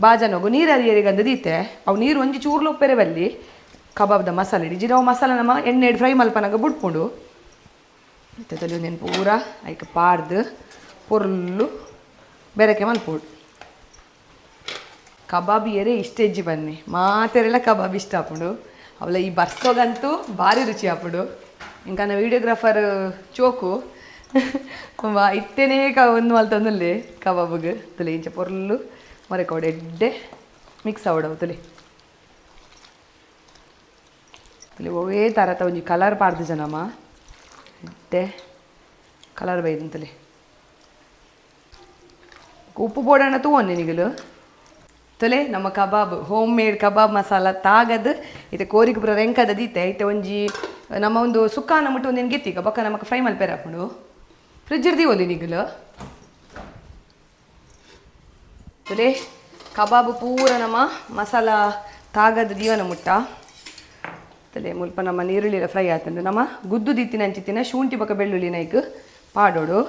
ಬಾಜನೊಗು ನೀರು ಅರಿಯರಿಗಂದು ದೀತೆ ಅವು ನೀರು ಒಂಜಿ ಚೂರ್ಲು ಉಪ್ಪೆರೆ ಬಲ್ಲಿ ಕಬಾಬ್ದ ಮಸಾಲೆ ಇಡಿ ಜಿರವು ಮಸಾಲೆ ನಮ್ಮ ಎಣ್ಣೆ ಫ್ರೈ ಮಲ್ಪನಾಗ ಬುಡ್ಪುಂಡು. ಇತ್ತದಲ್ಲಿ ಒಂದೇನು ಪೂರ ಐಕ್ ಪಾರ್ದು ಪೊರ್ಲು ಬೆರಕೆ ಮಲ್ಪೋಡು. ಕಬಾಬ್ ಏರೆ ಇಷ್ಟ ಹೆಜ್ಜಿ ಬನ್ನಿ ಮಾತೆರೆಲ್ಲ ಕಬಾಬ್ ಇಷ್ಟ ಆಪುಂಡು. ಅವಳ ಈ ಬರ್ಸೋಗಂತೂ ಭಾರಿ ರುಚಿ ಆಪುಂಡು. ಇಂಕನ ವೀಡಿಯೋಗ್ರಾಫರ್ ಚೋಕು ಇತ್ತೇನೆ ಕ ಒಂದು ಮಲ್ತೊಂದುಲ್ಲೆ ಕಬಾಬ್ಗೆ ತುಲೆ ಇಂಚ ಪೊರ್ಲು ಮೊರೆಕೋಡು ಎಡ್ಡೆ ಮಿಕ್ಸ್ ಆವಡವು ತುಲೆ ತುಲೆ ಒವೇ ತರತ ಒಂಜಿ ಕಲರ್ ಪಾಡ್ದು ಜನಮ್ಮ ಎಡ್ಡೆ ಕಲರ್ ಬೈದಂತಲೆ. ಉಪ್ಪು ಬೋಡಣ್ಣ ತೂವೊನ್ನೆ ನಿಗಲು ತೊಲೆ ನಮ್ಮ kebab home made kebab masala ತಾಗದು ಇತ್ತೆ ಕೋರಿಗೆ ಪೂರ ರೆಂಕದ ದೀತೆ ಇತ್ತೆ ಒಂಜಿ ನಮ್ಮ ಒಂದು ಸುಕ್ಕಾನ ಮುಟ್ಟು ಒಂದೇನು ಗೆತ್ತೀಗ ಬೊಕ್ಕ ನಮಕ್ ಫ್ರೈ ಮಲ್ಪೆರೆ ಹಾಕೊಂಡು ಫ್ರಿಜ್ ದೀವೊಲಿ ನಿಗಲು. ತೊಲೆ ಕಬಾಬ್ ಪೂರ ನಮ್ಮ ಮಸಾಲ ತಾಗದ ದೀವನ ಮುಟ್ಟ ತಲೆ ಮುಲ್ಪ ನಮ್ಮ ನೀರುಳ್ಳಿ ಫ್ರೈ ಆತಂದು ನಮ್ಮ ಗುದ್ದು ದೀತಿನ ಅಂಚಿತ್ತಿನ ಶುಂಠಿ ಬೊಕ ಬೆಳ್ಳುಳ್ಳಿ ನೈಕ್ ಪಾಡೋಡು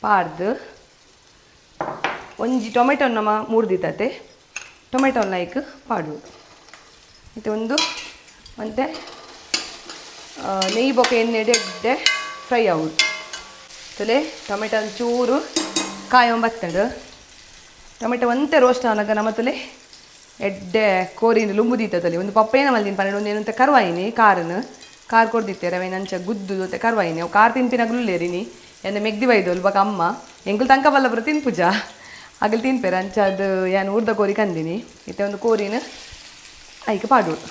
ಪಾಡ್ದು ಒಂಜಿ ಟೊಮೆಟೊ ನಮ್ಮ ಮೂರ್ದಿತ್ತತೆ ಟೊಮೆಟೊ ಲೈಕ್ ಪಾಡೋಡು. ಮತ್ತು ಒಂದು ಒಂತೆ ನೆಯ್ಯಿ ಬೊಕ ಎಣ್ಣೆ ಎಡ್ಡೆ ಫ್ರೈ ಆವೊಡು. ತೊಲೆ ಟೊಮೆಟೊ ಚೂರು ಕಾಯೊಂಬತ್ತಂಡು ಟೊಮೆಟೊ ಒಂತೆ ರೋಸ್ಟ್ ಆನಗ ನಮ್ಮ ತುಲೆ ಎಡ್ಡೆ ಕೋರಿನ ಲುಂಬುದೀತದಲ್ಲಿ ಒಂದು ಪಪ್ಪೇನ ಮಲ್ದಿನ ಪನ್ನೆರಡು ಒಂದು ಏನಂತ ಕರ್ವಾಯಿನಿ ಕಾರನ್ನು ಕಾರ್ ಕೊಡ್ದಿತ್ತೆ ರವೆ ನಂಚ ಗುದ್ದು ಮತ್ತೆ ಕರ್ವಾಯಿನಿ ಅವು ಕಾರ್ ತಿನ್ಪಿನಗ್ಲು ಎನ್ನ ಮೆಗ್ದಿ ಬೈದೋಲ್ ಬೊಕ ಅಮ್ಮ ಎಂಕುಲು ತಂಕ ಬಲ್ಲಪುರ ತಿನ್ಪುಜ ಅಗಲ್ ತಿನ್ಪೆರ್ ಅಂಚ ಅದು ಯಾನ್ ಊರ್ದ ಕೋರಿ ಕಂದಿನಿ ಇತ್ತೆ ಒಂದು ಕೋರಿನ ಐಕ್ ಪಾಡೋಡು.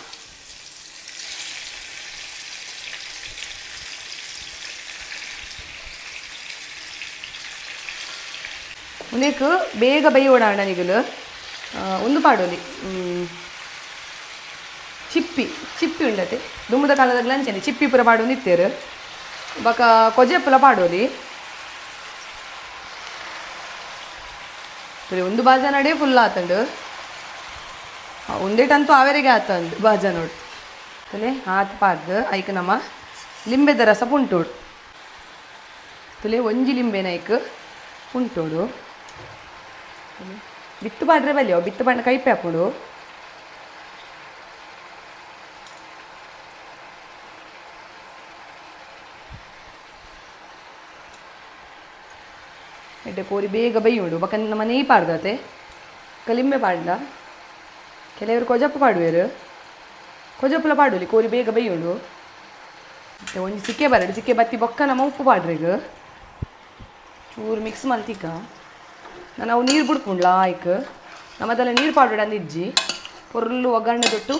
ಉಂದೆಕ್ ಬೇಗ ಬೇಯೋಡಾಂಡ ನಿಗಲು ಒಂದು ಪಾಡೋಲಿ ಚಿಪ್ಪಿ ಚಿಪ್ಪಿ ಉಂಡತೆ ದುಮ್ಮದ ಕಾಲದಾಗ ಅಂಚನೆ ಚಿಪ್ಪಿ ಪೂರ ಪಾಡೊಂದು ಇತ್ತೆರ್ ಬೊಕ ಕೊಜೆಪ್ಪುಲ ಪಾಡೋಲಿ. ಒಂದು ಬಾಜನಡೆ ಫುಲ್ ಆತಂಡು ಉಂದೇಟಂತೂ ಆವೆರೆಗೆ ಆತಂದು ಬಾಜನೋಡು. ತಲೆ ಆತ್ ಪಾಡ್ದು ಐಕ್ ನಮ್ಮ ಲಿಂಬೆದ ರಸ ಪುಂಟೋಡು. ತುಲೆ ಒಂಜಿ ಲಿಂಬೆನ ಐಕ್ ಉಂಟೋಡು. ಬಿತ್ತು ಪಾಡ್ರೆ ಬಲ್ಲಿಯೋ, ಬಿತ್ತು ಪಾಡ್ನ ಕೈಪೆ ಹಾಪುಂಡು. ಎಡ್ಡೆ ಕೋರಿ ಬೇಗ ಬೇಯುಂಡು. ಬೊಕ ನಮ್ಮ ನೆಯ್ ಪಾಡ್ದತೆ, ಕಲಿಂಬೆ ಪಾಡ್ದ, ಕೆಲವರು ಕೊಜಪು ಪಾಡುವೆರು, ಕೊಜಪುಲ ಪಾಡುಲಿ, ಕೋರಿ ಬೇಗ ಬೇಯುಂಡು. ಮತ್ತೆ ಒಂಜಿ ಸಿಕ್ಕೆ ಬರಡು, ಸಿಕ್ಕೆ ಬತ್ತಿ ಬೊಕ್ಕ ನಮ್ಮ ಉಪ್ಪು ಪಾಡ್ರೆಗ್ ಚೂರು ಮಿಕ್ಸ್ ಮಲ್ತಿಕ. ನಾನು ಅವು ನೀರು ಬಿಡ್ಪುಂಡ್ಲ ಆಯ್ಕ್ ನಮ್ಮದೆಲ್ಲ ನೀರು ಪಾಡೋಡು ಅಂದಿಜ್ಜಿ. ಪೊರ್ಲು ಒಗ್ಗರಣೆ ತೊಟ್ಟು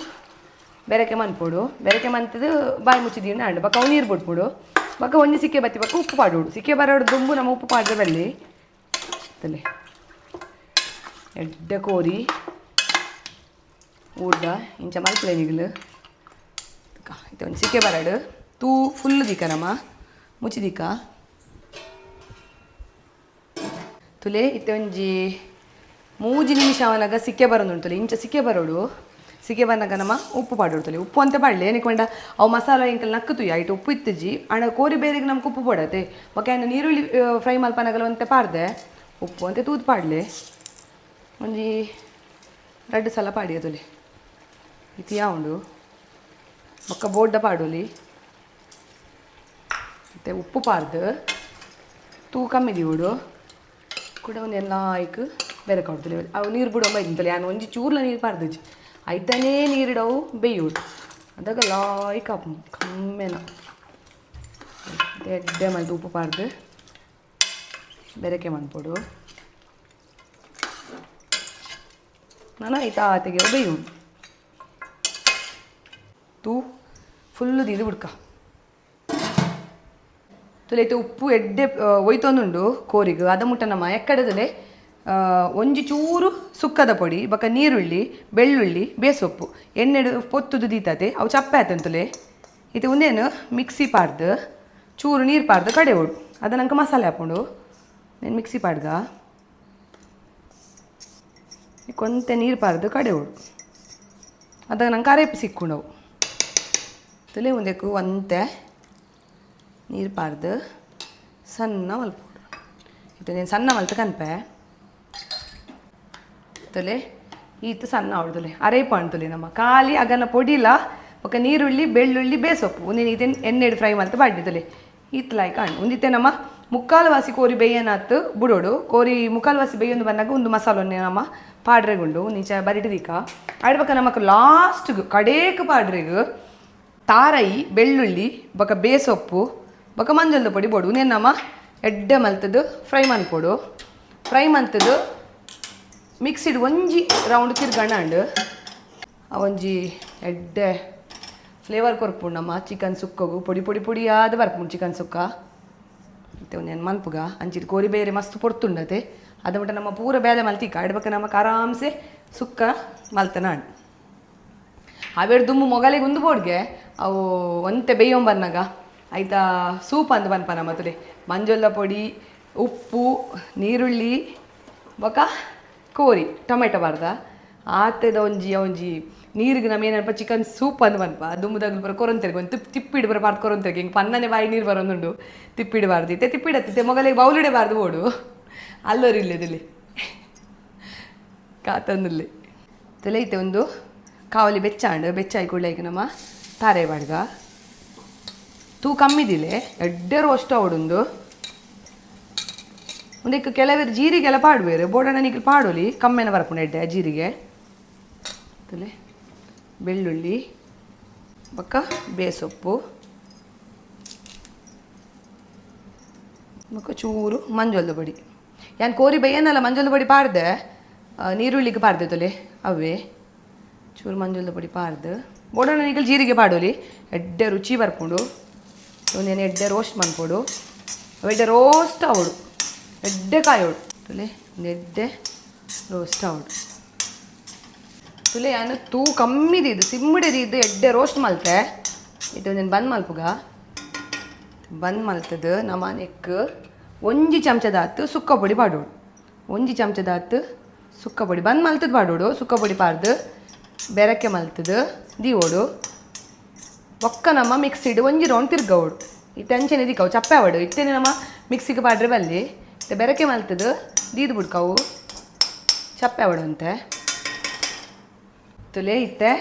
ಬೆರಕೆ ಮನ್ಪೊಡು. ಬೆರಕೆ ಮಂತದು ಬಾಯಿ ಮುಚ್ಚಿದೀನಿ ಅಂಡ್ ಬೊಕ್ಕ ಅವು ನೀರು ಬಿಡ್ಪುಡು. ಬೊಕ್ಕ ಒಂಜಿ ಸಿಕ್ಕೆ ಬತ್ತಿ ಬೊಕ್ಕ ಉಪ್ಪು ಪಾಡೋಡು. ಸಿಕ್ಕೆ ಬರೋಡು ದುಂಬು ನಮ್ಮ ಉಪ್ಪು ಪಾಡ್ರೆ ಬಲ್ಲಿ. ತಲೆ ಎಡ್ಡೆ ಕೋರಿ ಊರ್ದ ಇಂಚ ಮಲ್ಪಲೆ ನಿಗಲು. ಇತ್ತೆ ಒಂಜಿ ಸಿಕ್ಕೆ ಬರಡು ತೂ ಫುಲ್ ದಿಕ್ಕ ನಮ್ಮ ಮುಚ್ಚಿದಿಕ್ಕ ತುಲೆ. ಇತ್ತೆ ಒಂಜಿ 3 ನಿಮಿಷ ಅವನಾಗ ಸಿಕ್ಕೆ ಬರೋದುಂಟು. ಇಂಚ ಸಿಕ್ಕೆ ಬರೋಡು. ಸಿಕ್ಕೆ ಬಂದಾಗ ನಮ್ಮ ಉಪ್ಪು ಪಾಡೋಡು ತುಲೆ. ಉಪ್ಪು ಅಂತ ಪಾಡಲೆ ಏನಕ್ಕೆ ಪಂಡ ಅವು ಮಸಾಲ ಎಂಕಲ್ ನಕ್ಕು ತುಯ್ಯ ಐಟ್ ಉಪ್ಪು ಇತ್ತುಜಿ. ಅಣ್ಣ ಕೋರಿ ಬೇರೆಗೆ ನಮ್ಗೆ ಉಪ್ಪು ಪೋಡತೆ. ಬೊಕ್ಕ ಆಯ್ನ ನೀರುಳ್ಳಿ ಫ್ರೈ ಮಲ್ಪನಗಲ ಒಂತೆ ಪಾಡ್ದೆ ಉಪ್ಪು ಅಂತೆ ತೂದು ಪಾಡ್ಲೆ. ಒಂಜಿ 2 ಸಲ ಪಾಡಿಯ ತುಲೆ. ಇತಿ ಉಂಡು ಬೊಕ್ಕ ಬೋಡ್ಡ ಪಾಡೋಲಿ. ಮತ್ತು ಉಪ್ಪು ಪಾಡ್ದು ತೂ ಕಮ್ಮಿ ದೀವೊಡು. ಕೂಡ ಒಂದೆಲ್ಲ ಆಯ್ಕ್ ಬೇರೆ ಕೊಡ್ತಲೆ. ಅವು ನೀರು ಬಿಡೋ ಬೈದಿಂತಲೆ ಯಾನ್ ಒಂಜಿ ಚೂರ್ಲ ನೀರು ಪಾಡ್ದಿಜ್ಜಿ. ಐತನೇ ನೀರಿಡವು ಬೇಯೋಡು. ಅದಾಗ ಲಾಯ್ಕ್ ಆಪುಂಡು ಕಮ್ಮೆನ. ಎಡ್ಡೆ ಮಲ್ತ್ ಉಪ್ಪು ಪಾಡ್ದು ಬೆರಕೆ ಮನ್ಪೊಡು. ನನ ಐತ ಆತೆಗೆ ಬೇಯುಂಡು. ತೂ ಫುಲ್ಲು ದೀದು ಬುಡ್ಕ ತುಲೆ. ಇತ್ತೆ ಉಪ್ಪು ಎಡ್ಡೆ ಒಯ್ತೊಂದುಂಡು ಕೋರಿಗ್. ಅದ ಮುಟ್ಟ ನಮ್ಮ ಎಕ್ಕಡದಲೆ ಒಂಜಿ ಚೂರು ಸುಕ್ಕದ ಪೊಡಿ ಬೊಕ ನೀರುಳ್ಳಿ ಬೆಳ್ಳುಳ್ಳಿ ಬೇಸೊಪ್ಪು ಎಣ್ಣೆಡು ಪೊತ್ತುದು ದೀತತೆ. ಅವು ಚಪ್ಪೆ ಆತಂತುಲೆ. ಇತ್ತೆ ಉಂದೇನು ಮಿಕ್ಸಿ ಪಾಡ್ದು ಚೂರು ನೀರು ಪಾಡ್ದು ಕಡೆಯೋಡು. ಅದ ನಂಗೆ ಮಸಾಲೆ ಹಾಪುಂಡು. నేను ಮಿಕ್ಸಿ ಪಾಡ್ಗ ಕೊಂತೆ ನೀರು ಪಾಡ್ದು ಕಡೆಯೋಡು. ಅದಾಗ ನಂಗೆ ಕರೇಪು ಸಿಕ್ಕುಂಡವು. ತುಲೆ ಉಂದೆಕ್ಕು ಒಂತೆ ನೀರು ಪಾಡ್ದು ಸಣ್ಣ ಮಲ್ಪೊಡು. ಇತ್ತೆ నేను ಸಣ್ಣ ಮಲ್ತ್ ಕನ್ಪೆ ತುಲೆ. ಈತ್ ಸಣ್ಣ ಅವಡ್ದುಲೆ ಅರೇಪು ತುಲೆ. ನಮ್ಮ ಖಾಲಿ ಅಗನ ಪೊಡಿಲ ಬೊಕ ನೀರುಳ್ಳಿ ಬೆಳ್ಳುಳ್ಳಿ ಬೇಸೊಪ್ಪು ಒಂದಿನ ಇತ್ತೆ ಎಣ್ಣೆಡ್ ಫ್ರೈ ಮಲ್ತ್ ಪಾಡ್ನಿ ತುಲೆ. ಈತ್ ಲಾಯ್ಕ್ ಆಂಡ್. ಉಂದಿತ್ತೆ ನಮ್ಮ ಮುಕ್ಕಾಲು ವಾಸಿ ಕೋರಿ ಬೇಯನಾತ್ ಬುಡೋಡು. ಕೋರಿ ಮುಕ್ಕಾಲು ವಾಸಿ ಬೇಯೊಂದು ಬಂದಾಗ ಒಂದು ಮಸಾಲೊನ್ನೆ ನಮ್ಮ ಪಾಡ್ರೆಗುಂಡು ನಿಚ ಬರಿಟ್ ದೀಕ ಆಡ್ಬಕ. ನಮಕ್ ಲಾಸ್ಟ್ಗ್ ಕಡೇಕ್ ಪಾಡ್ರೆಗ್ ತಾರೈ ಬೆಳ್ಳುಳ್ಳಿ ಬೊಕ ಬೇಸೊಪ್ಪು ಬೊಕ ಮಂಜಲ್ದ ಪೊಡಿ ಬೋಡು. ಉಂದೆನ್ ನಮ ಎಡ್ಡೆ ಮಲ್ತದು ಫ್ರೈ ಮನ್ಪೊಡು. ಫ್ರೈ ಮಲ್ತದು ಮಿಕ್ಸಿಡ್ ಒಂಜಿ ರೌಂಡ್ ತಿರ್ಗಣ ಅಂಡ್ ಒಂಜಿ ಎಡ್ಡೆ ಫ್ಲೇವರ್ ಕೊರ್ಪುಂಡು ನಮ್ಮ ಚಿಕನ್ ಸುಕ್ಕಗು. ಪೊಡಿ ಪೊಡಿ ಪೊಡಿ ಆದ್ ಬರ್ಪುಂಡು ಚಿಕನ್ ಸುಕ್ಕ. ಮತ್ತು ಒಂದೇನು ಮನ್ಪುಗ ಅಂಚಿನ ಕೋರಿ ಬೇರೆ ಮಸ್ತ್ ಪೊರ್ತುಂಡತೆ. ಅದ ಮಟ್ಟ ನಮ್ಮ ಪೂರ ಬೇಲೆ ಮಲ್ತಿಕ್ಕ ಆಡ್ಬಕ ನಮಕ್ ಆರಾಮ್ಸೆ ಸುಕ್ಕ ಮಲ್ತನ. ಅವೆರಡು ದುಂಬು ಮೊಗಲಿಗೆ ಉಂದು ಬೋಡ್ಗೆ ಅವು ಒಂತೆ ಬೇಯೊಂಬನ್ನಾಗ ಆಯ್ತಾ ಸೂಪ್ ಅಂದ್ ಪನ್ಪ ನಮ್ಮ ತುಲೆ. ಮಂಜೊಲ್ಲ ಪೊಡಿ ಉಪ್ಪು ನೀರುಳ್ಳಿ ಬೊಕ ಕೋರಿ ಟೊಮೆಟೊ ಬಾರ್ದ ಆತೆದ ಒಂಜಿ ಒಂಜಿ ನೀರಿಗೆ ನಮ್ಮ ಏನಪ್ಪ ಚಿಕನ್ ಸೂಪ್ ಅಂದ್ ಪನ್ಪ. ದುಂಬುದಾಗ್ಲು ಪೂರ ಕೊರೊಂತೆರ್ಗೆ ಒಂದು ತಿಪ್ಪಿಡು ಪೂರ ಪಾರ್ದ್ ಕೊರೊಂತೆರ್ಗೆ ಹಿಂಗೆ ಪನ್ನನೆ ಬಾಯಿ ನೀರು ಬರೋದುಂಡು. ತಿಪ್ಪಿಡಬಾರ್ದು ಇತ್ತೆ ತಿಪ್ಪಿಡತ್ತಿತ್ತೆ ಮೊಗಲಿಗೆ ಬೌಲಿಡಬಾರ್ದು ಬೋಡು ಅಲ್ಲೋರು ಇಲ್ಲದಿಲ್ಲಿ ಕಾತಂದುಲ್ಲೆ ತಲೆ. ಇತ್ತೆ ಒಂದು ಕಾವಲಿ ಬೆಚ್ಚಾಂಡು. ಬೆಚ್ಚಾಯಿ ಕೂಡಲೇ ನಮ್ಮ ತಾರೆ ಬಾಡ್ಗ. ತೂ ಕಮ್ಮಿದಿಲೆ ಎಡ್ಡೆ ರೋಸ್ಟ್ ಅವಡುಂದು. ಒಂದಕ್ಕೆ ಕೆಲವರು ಜೀರಿಗೆಲ್ಲ ಪಾಡುವೆರು. ಬೋಡಣ್ಣ ನಿಕ್ಲು ಪಾಡೋಲಿ, ಕಮ್ಮೆನ ಬರ್ಪುಂಡು ಎಡ್ಡೆ ಜೀರಿಗೆ. ತಲೆ ಬೆಳ್ಳುಳ್ಳಿ ಬೊಕ್ಕ ಬೇಸೊಪ್ಪು ಬೊಕ್ಕ ಚೂರು ಮಂಜೊಲ್ದ ಪೊಡಿ. ಯಾನ್ ಕೋರಿ ಬೇಯನಲ್ಲ ಮಂಜೊಲ್ದ ಪೊಡಿ ಪಾಡ್ದೆ, ನೀರುಳ್ಳಿಗೆ ಪಾಡ್ದೆ ತೊಲೆ. ಅವೇ ಚೂರು ಮಂಜೊಲ್ದ ಪೊಡಿ ಪಾಡ್ದು ಬೋಡಣ್ಣ ನಿಕಲ್ ಜೀರಿಗೆ ಪಾಡೋಲಿ, ಎಡ್ಡೆ ರುಚಿ ಬರ್ಪುಂಡು. ಒಂದೇನು ಎಡ್ಡೆ ರೋಸ್ಟ್ ಮನ್ಪೊಡು. ಅವು ಎಡ್ಡೆ ರೋಸ್ಟ್ ಆವೊಡು, ಎಡ್ಡೆ ಕಾಯೋಡು ತುಲೆ. ಒಂದು ಎಡ್ಡೆ ರೋಸ್ಟ್ ಆವೊಡು ತುಲೆ. ಯಾನ್ ತೂ ಕಮ್ಮಿ ದೀದು ಸಿಮ್ಮಡೆ ದೀದು ಎಡ್ಡೆ ರೋಸ್ಟ್ ಮಲ್ತೆ. ಇತ್ತೆ ಒಂದೆನ್ ಬಂದ್ ಮಲ್ಪುಗ. ಬಂದ್ ಮಲ್ತದು ನಮ್ಮ ನೆಕ್ ಒಂಜಿ ಚಮಚದಾತ್ ಸುಕ್ಕ ಪೊಡಿ ಪಾಡೋಡು. ಒಂಜಿ ಚಮಚದಾತ್ ಸುಕ್ಕ ಪೊಡಿ ಬಂದ್ ಮಲ್ತದ ಪಾಡೋಡು. ಸುಕ್ಕ ಪೊಡಿ ಪಾಡ್ದು ಬೆರಕೆ ಮಲ್ತದು ದೀವೋಡು. ಬೊಕ್ಕ ನಮ್ಮ ಮಿಕ್ಸಿಡ್ ಒಂಜಿ ರೌಂಡ್ ತಿರ್ಗವೋಡು. ಇತ್ತೆ ಅಂಚೆನೆ ದಿಕ್ಕವು ಚಪ್ಪೆ ಆವಡು. ಇತ್ತೆನೆ ನಮ್ಮ ಮಿಕ್ಸಿಗೆ ಪಾಡ್ರೆ ಬಲ್ಲಿ ಬೆರಕೆ ಮಲ್ತದು ದೀದ್ ಬುಡ್ಕವು ಚಪ್ಪೆ ಅವಡಂತೆ ತುಲೆ ಇತ್ತೆ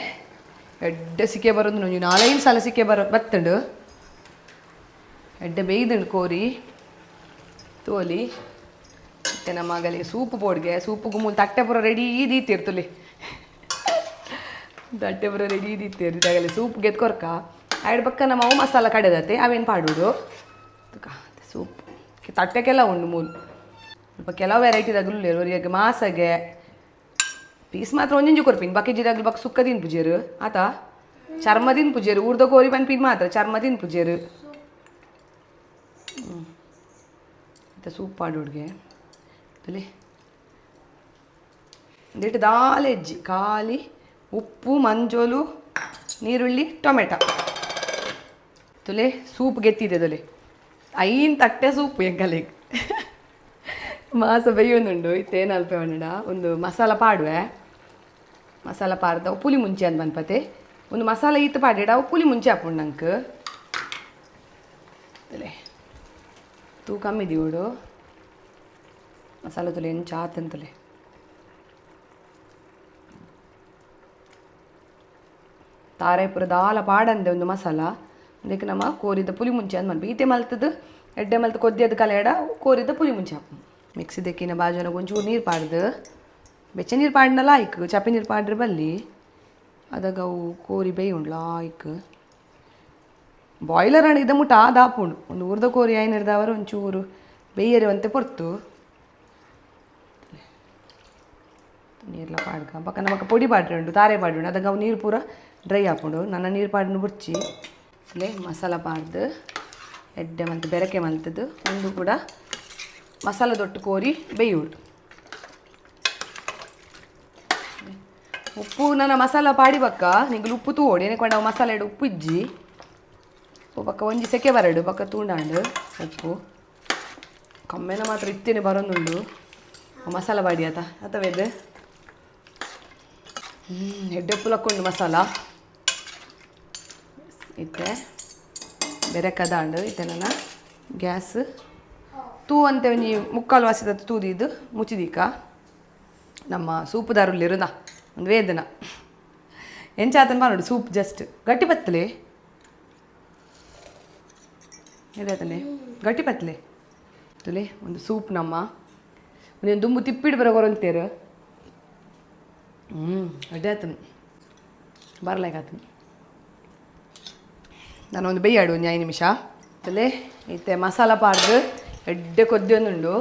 ಎಡ್ಡೆ ಸಿಕ್ಕೆ ಬರೋದು ಒಂಜಿ ನಾಲೈದು ಸಲ ಸಿಕ್ಕೆ ಬರೋ ಬತ್ತುಂಡು ಎಡ್ಡೆ ಬೇಯ್ದುಂಡು ಕೋರಿ ತೋಲಿ. ಇತ್ತೆ ನಮ್ಮ ಮಗಲಿ ಸೂಪ್ ಬೋಡ್ಗೆ ಸೂಪುಗು ಗುಮ್ಮುಲ್ ತಟ್ಟೆ ಪೂರ ರೆಡಿ ದೀತಿರ್ ತುಲೆ ತಟ್ಟೆ ಪೂರ ರೆಡಿ ದೀತಿರ್ ತಗಲಿ ಸೂಪ್ ಗೆತ್ ಕೊರ್ಕ ಆಯ್ಡ್ ಪಕ್ಕ ನಮ್ಮ ಅವು ಮಸಾಲ ಕಡೆದತ್ತೆ ಅವೇನು ಪಾಡೋದು ಸೂಪ್ ತಟ್ಟೆಗೆಲ್ಲ ಉಂಡು ಮೂಲು ಸ್ವಲ್ಪ ಕೆಲವು ವೆರೈಟಿ ಉಲ್ಲೇರು ಒರಿಯಗೆ ಮಾಸಗೆ ಪೀಸ್ ಮಾತ್ರ ಒಂಜೊಂಜಿ ಕೊರ್ಪಿನ್ ಬಕ್ಕೆ ಜಿರಾಗ್ಲು ಬಕ್ ಸುಕ್ಕ ತಿನ್ಪುಜೆರು ಆತ ಚರ್ಮ ತಿನ್ಪುಜೆರು ಊರ್ದ ಕೋರಿ ಪನ್ಪಿನ್ ಮಾತ್ರ ಚರ್ಮ ತಿನ್ಪುಜೆರು. ಇತ್ತೆ ಸೂಪ್ ಪಾಡೋಡ್ಗೆ ತುಲೆ ಒಂದಿಟ್ಟು ದಾಲ ಎಜ್ಜಿ ಖಾಲಿ ಉಪ್ಪು ಮಂಜೋಲು ನೀರುಳ್ಳಿ ಟೊಮೆಟೊ ತುಲೆ ಸೂಪ್ ಗೆತ್ತಿದೆ ತುಲೆ ಐನ್ ತಟ್ಟೆ ಸೂಪ್ ಎಂಕಲೆಗ್ ಮಾಸ ಬೇಯೊಂದುಂಡು. ಇತ್ತೆ ಅಲ್ಪ ಉಂಡ ಒಂದು ಮಸಾಲ ಪಾಡುವೆ ಮಸಾಲ ಪಾಡ್ದ ಅವು ಪುಲಿ ಮುಂಚೆ ಅಂದ್ ಪನ್ಪತೆ ಒಂದು ಮಸಾಲ ಈತ್ ಪಾಡಿಡ ಅವು ಪುಲಿ ಮುಂಚೆ ಆಪುಂಡು ನಂಕ್ ತುಲೆ ತೂ ಕಮ್ಮಿ ದಿವಡು ಮಸಾಲ ತುಲೆ ಎಂಚ ಆತಂತಲೆ ತಾರೆ ಪೂರ ದಾಲ ಪಾಡಂದೆ ಒಂದು ಮಸಾಲ ಅದಕ್ಕೆ ನಮ್ಮ ಕೋರಿದ ಪುಲಿ ಮುಂಚೆ ಅಂದ್ ಮನ್ಪಿ ಈತೆ ಮಲ್ತದ್ದು ಎಡ್ಡೆ ಮಲ್ತು ಕೊದ್ದಿಯದ ಕಲೆಯಡ ಕೋರಿದ ಪುಲಿ ಮುಂಚೆ ಹಾಕು ಮಿಕ್ಸಿ ದೆಕ್ಕಿನ ಬಾಜುನ ಒಂಚೂರು ನೀರು ಪಾಡ್ದು ಬೆಚ್ಚ ನೀರು ಪಾಡ್ನ ಲಾಯ್ಕ್ ಚಪ್ಪೆ ನೀರು ಪಾಡ್ರೆ ಬಲ್ಲಿ ಅದಾಗ ಅವು ಕೋರಿ ಬೇಯ್ ಉಂಡು ಲಾಯ್ಕ್ ಬಾಯ್ಲರ್ ಅಣ್ಣ ಇದ ಮುಟ್ಟ ಆದಾಪುಂಡು ಒಂದು ಊರ್ದ ಕೋರಿ ಐನಿರ್ದವರು ಒಂಚೂರು ಬೇಯರಿ ಒಂತೆ ಪೊರ್ತು ನೀರ್ಲ ಪಾಡ್ಕ ಪಕ್ಕ ನಮಕ ಪೊಡಿ ಪಾಡ್ರೆ ಉಂಡು ತಾರೆ ಪಾಡ್ರೆ ಉಂಡು ಅದಾಗ ಅವು ನೀರು ಪೂರ ಡ್ರೈ ಆಪುಂಡು ನನ್ನ ನೀರು ಪಾಡ್ನು ಬುಡ್ಚಿ ಅಲ್ಲೇ ಮಸಾಲ ಪಾಡ್ದು ಎಡ್ಡೆ ಮಲ್ತು ಬೆರಕೆ ಮಲ್ತದ್ದು ಒಂದು ಕೂಡ ಮಸಾಲ ದೊಟ್ಟು ಕೋರಿ ಬೇಯುಂಡು. ಉಪ್ಪು ನನ್ನ ಮಸಾಲ ಪಾಡಿ ಬಕ್ಕ ನಿಂಗೆ ಉಪ್ಪು ತೂವೊಡು ಏನಕ್ಕೆ ಅವು ಮಸಾಲೆ ಇಡು ಉಪ್ಪು ಇಜ್ಜಿ ಉಪ್ಪು ಬಕ್ಕ ಒಂಜಿ ಸೆಕೆ ಬರಡು ಬಕ್ಕ ತೂಂಡಾಂಡು ಉಪ್ಪು ಕಮ್ಮೆನ ಮಾತ್ರ ಇತ್ತೇನೆ ಬರೋದುಂಡು ಮಸಾಲ ಬಾಡಿ ಆತ ಅಥವಾ ಇದು ಎಡ್ಡೆ ಉಪ್ಪು ಲಕ್ಕೊಂಡು ಮಸಾಲ ಇತ್ತೆ ಬೇರೆ ಕದಾಂಡು ಇತ್ತೆ ನನ್ನ ಗ್ಯಾಸ್ ತೂ ಅಂತ ಒಂಜಿ ಮುಕ್ಕಾಲು ವಾಸಿದ ತೂದಿದ್ದು ಮುಚ್ಚಿದೀಕ ನಮ್ಮ ಸೂಪುದಾರುಲ್ಲಿರುನ ಒಂದು ವೇದನ ಎಂಚಾತನ ಬಾನುಡು ಸೂಪ್ ಜಸ್ಟ್ ಗಟ್ಟಿ ಪತ್ತಲೆ ಎದಾತನೆ ಗಟ್ಟಿ ಪತ್ತಲೆ ತುಲೆ ಒಂದು ಸೂಪ್ ನಮ್ಮ ಒಂದೊಂದು ದುಂಬು ತಿಪ್ಪಿಡು ಬರೋ ಕೊರಂತೇರು ಅಡ್ಡೆ ಆತನು ಬರಲಾಗತನು ನಾನು ಒಂದು ಬೇಯಾಡು ಒಂದು 5 ನಿಮಿಷ ತುಲೆ ಇತ್ತೆ ಮಸಾಲ ಪಾಡ್ದು ಎಡ್ಡೆ ಕೊದ್ದೊಂದುಂಡು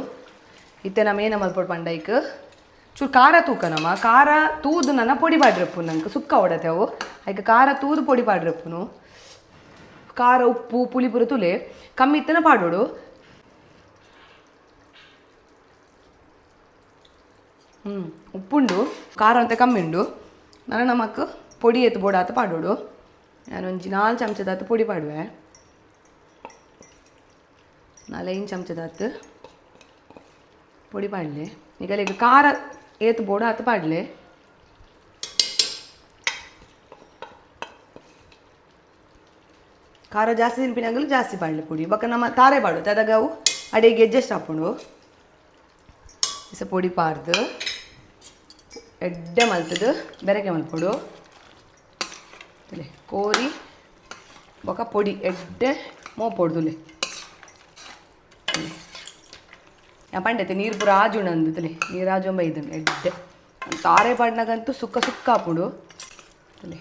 ಇತ್ತೆ ನಮ್ಮ ಏನ ಮಲ್ಪೊಡು ಪಂಡೈಕ್ ಚೂರು ಖಾರ ತೂಕ ನಮ್ಮ ಖಾರ ತೂದು ನನ್ನ ಪೊಡಿ ಪಾಡ್ರಪ್ಪು ನಂಗೆ ಸುಕ್ಕ ಹೊಡತೆ ಅವು ಐಕ್ ಖಾರ ತೂದು ಪೊಡಿ ಪಾಡ್ರಪ್ಪುನು ಖಾರ ಉಪ್ಪು ಪುಳಿ ಪೂರ ತುಲೆ ಕಮ್ಮಿ ಇತ್ತನ ಪಾಡೋಡು. ಉಪ್ಪುಂಡು ಖಾರ ಅಂತ ಕಮ್ಮಿ ಉಂಡು ನನ್ನ ನಮಕ್ ಪೊಡಿ ಎತ್ತು ಬೋಡಾತ ಪಾಡೋಡು ನಾನೊಂಜಿ 4 ಚಮಚದಾತು ಪೊಡಿ ಪಾಡುವೆ 4-5 ಚಮಚದಾತು ಪೊಡಿ ಪಾಡಲೆ ಈಗ ಖಾರ ಏತು ಬೋಡ ಆತು ಪಾಡಲೆ ಖಾರ ಜಾಸ್ತಿ ತಿನ್ಪಿನಾಗಲು ಜಾಸ್ತಿ ಪಾಡಲೆ ಪೊಡಿ ಬಕ್ಕ ನಮ್ಮ ತಾರೆ ಪಾಡು ಅದಾಗ ಅವು ಅಡಿಗೆ ಅಡ್ಜಸ್ಟ್ ಹಾಕೊಂಡು ಇಸ ಪೊಡಿ ಪಾರ್ದು ಎಡ್ಡೆ ಮಲ್ತದು ಬೆರಕೆ ಮಲ್ಪೊಡು ತುಲೆ ಕೋರಿ ಬೊಕ ಪೊಡಿ ಎಡ್ಡೆ ಮೋಪೊಡು ತುಲೆ ಪಂಡತೆ ನೀರು ಪೂರ ಆಜುಂಡು ಅಂದು ತುಲೆ ನೀರು ಆಜುಂಬ ಇದನ್ನು ಎಡ್ಡೆ ತಾರೆ ಪಾಡ್ನಾಗಂತೂ ಸುಕ್ಕ ಸುಕ್ಕ ಆಪುಂಡು ತುಲೆ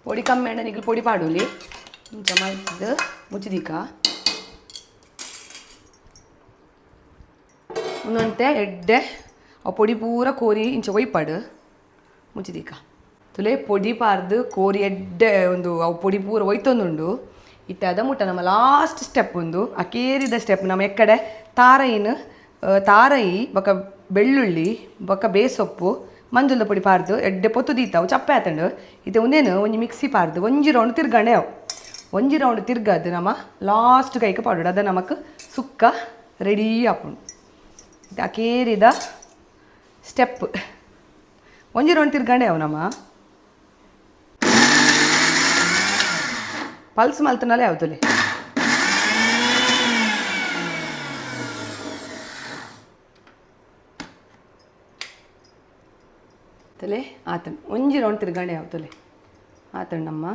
ಪೊಡಿ ಕಮ್ಮಿ ಅಂಡ ನಿಗ್ಲು ಪೊಡಿ ಪಾಡೋಲಿ ಇಂಚ ಮಲ್ತದು ಮುಚ್ಚಿದೀಕ ಒಂದೊಂತೆ ಎಡ್ಡೆ ಆ ಪೊಡಿ ಪೂರ ಕೋರಿ ಇಂಚ ಒಯ್ಪಾಡು ಮುಚ್ಚಿದೀಕ ತುಲೆ ಪೊಡಿ ಪಾರ್ದು ಕೋರಿ ಎಡ್ಡೆ ಒಂದು ಅವು ಪೊಡಿ ಪೂರ ಒಯ್ತೊಂದುಂಡು ಇತ್ತೆ ಅದ ಮುಟ್ಟ ನಮ್ಮ ಲಾಸ್ಟ್ ಸ್ಟೆಪ್ ಒಂದು ಅಕೇರಿದ ಸ್ಟೆಪ್ ನಮ್ಮ ಎಕ್ಕಡೆ ತಾರೈನ್ ತಾರೈ ಬೊಕ ಬೆಳ್ಳುಳ್ಳಿ ಬೊಕ ಬೇಸೊಪ್ಪು ಮಂಜುಲ್ದ ಪೊಡಿ ಪಾರ್ದು ಎಡ್ಡೆ ಪೊತ್ತು ದೀತಾವು ಚಪ್ಪೆ ಆತಂಡು ಇತ್ತೆ ಒಂದೇನು ಒಂಜಿ ಮಿಕ್ಸಿ ಪಾರ್ದು ಒಂಜಿ ರೌಂಡ್ ತಿರ್ಗಂಡೆ ಅವು ಒಂಜಿ ರೌಂಡ್ ತಿರ್ಗದು ನಮ್ಮ ಲಾಸ್ಟ್ ಕೈಕ್ ಪಾಡೋಡು ಅದ ನಮಕ್ ಸುಕ್ಕ ರೆಡಿ ಆಪುಂಡು ಇತ್ತೆ ಅಕೇರಿದ ಸ್ಟೆಪ್ ಒಂಜಿ ರೌಂಡ್ ತಿರ್ಗಂಡೆ ಅವು ನಮ್ಮ. ಪಲ್ಸ್ ಮಲ್ತನಲ್ಲ ಯಾವ್ದುಲೆ ತಲೆ ಆತನ್ ಒಂಜಿ ರೌಂಡ್ ತಿರ್ಗಾಣೆ ಯಾವ್ತಲೆ ಆತಣ್ಣಮ್ಮ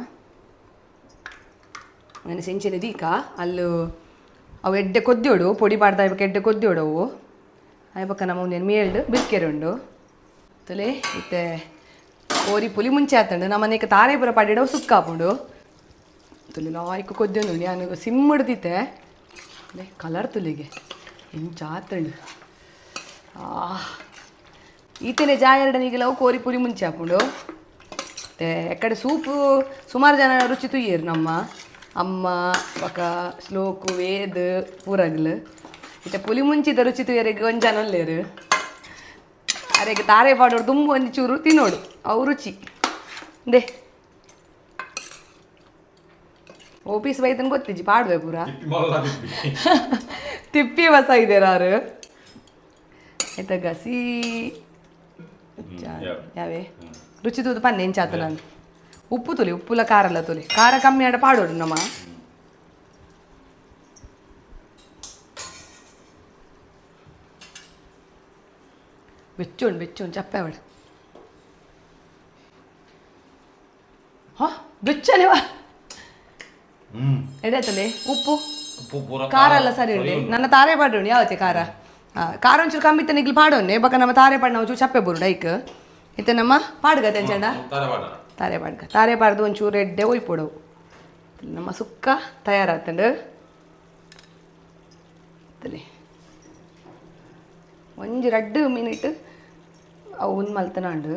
ನನ್ನ ಸೆಂಚನೆ ದೀಕ ಅಲ್ಲು ಅವು ಎಡ್ಡೆ ಕೊದ್ಯೋಡು ಪೊಡಿ ಪಾಡ್ದ ಇವಾಗ ಎಡ್ಡೆ ಕೊದ್ಯೋಡು ಅವು ಆಯ್ಬಕ್ಕ ನಮ್ಮ ಒಂದೇನು ಮೇಲ್ಡು ಬಿರ್ಕೆರೆ ಉಂಡು ತಲೆ ಇತ್ತೆ ಕೋರಿ ಪುಲಿ ಮುಂಚೆ ಆತಂಡು ನಮ್ಮನೇಕ ತಾರೆ ಪೂರ ಪಾಡಿಡವು ಸುಕ್ಕ ಆಪುಂಡು ತುಲಿ ಲಾಯ್ಕ್ ಕೊದ್ಯೋನು ನಾನು ಸಿಮ್ ಹಿಡ್ದಿತ್ತೆ. ಅದೇ ಕಲರ್ ತುಲಿಗೆ ಎಂಚ ಆತಂಡು. ಆ ಈತನೆ ಜಾಯರಡನಿಗೆಲ್ಲವು ಕೋರಿ ಪುರಿ ಮುಂಚೆ ಆಪುಂಡು. ಮತ್ತೆ ಎಕ್ಕಡೆ ಸೂಪು ಸುಮಾರು ಜನ ರುಚಿ ತುಯ್ಯರು ನಮ್ಮ ಅಮ್ಮ ಬಕ ಶ್ಲೋಕು ವೇದ್ ಪೂರಗ್ಲು. ಇತ್ತೆ ಪುಲಿ ಮುಂಚಿದ ರುಚಿ ತುಯ್ಯರಿಗೆ ಒಂಜನ ಒಲ್ಲೇರು ಅರೆಗೆ ತಾರೆ ಪಾಡೋಡು ತುಂಬ ಒಂಜಿ ಚೂರು ತಿನ್ನೋಡು ಅವು ರುಚಿ they office ಬೈತನ್ ಗೊತ್ತಿಜ್ಜಿ ಪಾಡುವೆ ಪೂರ. ತಿಪ್ಪಿ ಮಲ್ಲ ತಿಪ್ಪಿ. ತಿಪ್ಪಿ ವಸ ಇದೆ ರಾರು ಆಯ್ತಾ ಗಸಿ. ಯಾವ. ಯಾವೇ ರುಚಿ ತೂದು ಪನ್ನೆ ಎಂಚಾತ ನಾನು ಉಪ್ಪು ತುಲಿ ಉಪ್ಪುಲ ಖಾರಲ್ಲ ತುಲಿ ಖಾರ ಕಮ್ಮಿ ಆಡ ಪಾಡೋಡು ನಮ್ಮ ಬೆಚ್ಚುಂಡು ಬೆಚ್ಚುಂಡು ಚಪ್ಪೆ ಅವಳು ಹಾ ಬೆಚ್ಚನೆ ವಾ. ಎಡೆ ಉಪ್ಪು. ಉಪ್ಪು ಪೂರ. ಖಾರ ಎಲ್ಲ ಸರಿ ಉಂಡೆ ನನ್ನ ತಾರೆ ಪಾಡೋಣ ಯಾವತ್ತೆ ಖಾರ ಖಾರ ಒಂಚೂರು ಕಮ್ಮಿ ಇತ್ತು ನಿಗ್ಲು ಪಾಡೋನೆ ಬಕ ನಮ್ಮ ತಾರೆ ಪಾಡ್ ನಾವು ಚಪ್ಪೆ ಬರುಡು ಐಕ್ ಇತ್ತೆ ನಮ್ಮ ಪಾಡ್ಗ ತೆಂಚಂಡ. ತಾರೆ ಪಾಡ. ತಾರೆ ಪಾಡ್ಗ ತಾರೆ ಪಾಡ್ದು ಒಂಚೂರು ಎಡ್ಡೆ ಒಯ್ಪೊಡವು. ನಮ್ಮ ಸುಕ್ಕ ತಯಾರಾತಂಡು ತಲೆ ಒಂಜಿ ರಡ್ಡು ಮಿನಿಟ್ ಅವು ಒಂದು ಮಲ್ತನಾಂಡು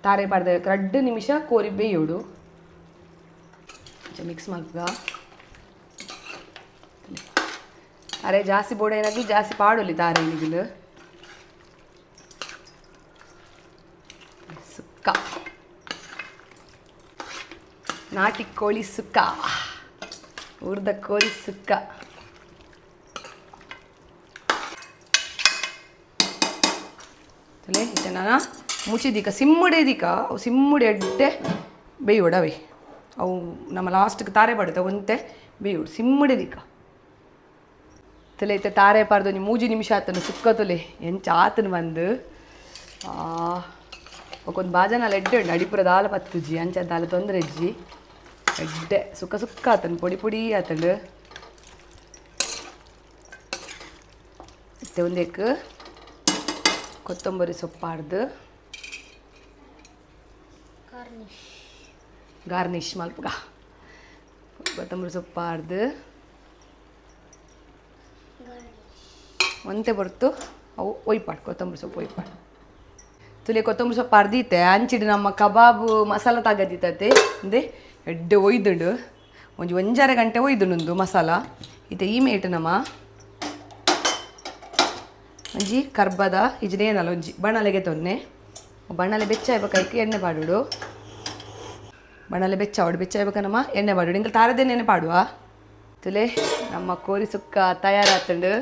ತಾರೆ ಪಾಡ್ದ ರಡ್ಡು ನಿಮಿಷ ಕೋರಿ ಬೇಯೋಡು ಮಿಕ್ಸ್ ಮಲ್ಪುಗ. ಅರೆ ಜಾಸ್ತಿ ಬೋಡ ಏನಾಗ್ಲಿ ಜಾಸ್ತಿ ಪಾಡೊಲಿ ತಾರೆ ನಿಗುಲು ಸುಕ್ಕ ನಾಟಿ ಕೋಳಿ ಸುಕ್ಕ ಹುರ್ದ ಕೋಳಿ ಸುಕ್ಕ ತಲೆ ಇತ್ತೆ ನಾನು ಮುಚ್ಚಿದೀಕ ಸಿಮ್ಮುಡೆ ದೀಕ ಅವು ಸಿಮ್ಮುಡೆ ಎಡ್ಡೆ ಬೇಯೋಡವೆ ಅವು ನಮ್ಮ ಲಾಸ್ಟ್ಗೆ ತಾರೆ ಪಡುತ್ತೆ ಒಂತೆ ಬೇಯೋಡು ಸಿಮ್ಮುಡೆ ದೀಕ ತಲೆ ಇತ್ತೆ ತಾರೆ ಪಾರ್ದು ಒಂಜಿ ಮೂಜಿ ನಿಮಿಷ ಆತನು ಸುಕ್ಕ ತುಲೆ ಎಂಚ ಆತನು ಬಂದು ಆ ಒಂದು ಬಾಜನ ಎಡ್ಡೆ ಉಂಡು ಅಡಿಪುರ ದಾಲ ಪತ್ತುಜಿ ಅಂಚ ದಾಲ ತೊಂದರೆ ಇಜ್ಜಿ ಎಡ್ಡೆ ಸುಕ್ಕ ಸುಕ್ಕ ಆತನು ಪೊಡಿ ಪೊಡಿ ಆತಂಡು. ಇತ್ತೆ ಒಂದೇಕ್ ಕೊತ್ತಂಬರಿ ಸೊಪ್ಪಾರ್ದು ಗಾರ್ನಿಷ್ ಮಲ್ಪುಗ ಕೊತ್ತಂಬರಿ ಸೊಪ್ಪಾರ್ದು ಒಂತೆ ಹೊರ್ತು ಅವು ಒಯ್ಪಾಡು ಕೊತ್ತಂಬರಿ ಸೊಪ್ಪು ಒಯ್ಪಾಡು ತುಲೆ ಕೊತ್ತಂಬರಿ ಸೊಪ್ಪು ಅರ್ದಿತ್ತೆ ಅಂಚಿಡು ನಮ್ಮ ಕಬಾಬ್ ಮಸಾಲ ತಾಗದಿತ್ತತೆ ಅಂದೆ ಎಡ್ಡೆ ಒಯ್ದುಂಡು ಒಂಜಿ ಒಂಜಾರೆ ಗಂಟೆ ಒಯ್ದುಂಡು ಮಸಾಲ ಇತ್ತೆ ಈ ಮೇಟ್ ನಮ್ಮ ಒಂಜಿ ಕರ್ಬದ ಇಜ್ನೇನಲ್ಲ ಒಂಜಿ ಬಣಲೆಗೆ ತೊನ್ನೆ ಬಣಲೆ ಬೆಚ್ಚ ಕೈಗೆ ಎಣ್ಣೆ ಪಾಡುಡು ಬಣಲೆ ಬೆಚ್ಚ ಅವಡು ಬೆಚ್ಚ ನಮ್ಮ ಎಣ್ಣೆ ಪಾಡುಡು ಇಂಕ ತಾರದೇನೆ ಎಣ್ಣೆ ಪಾಡುವ ತುಲೆ ನಮ್ಮ ಕೋರಿ ಸುಕ್ಕ ತಯಾರಾತಂಡು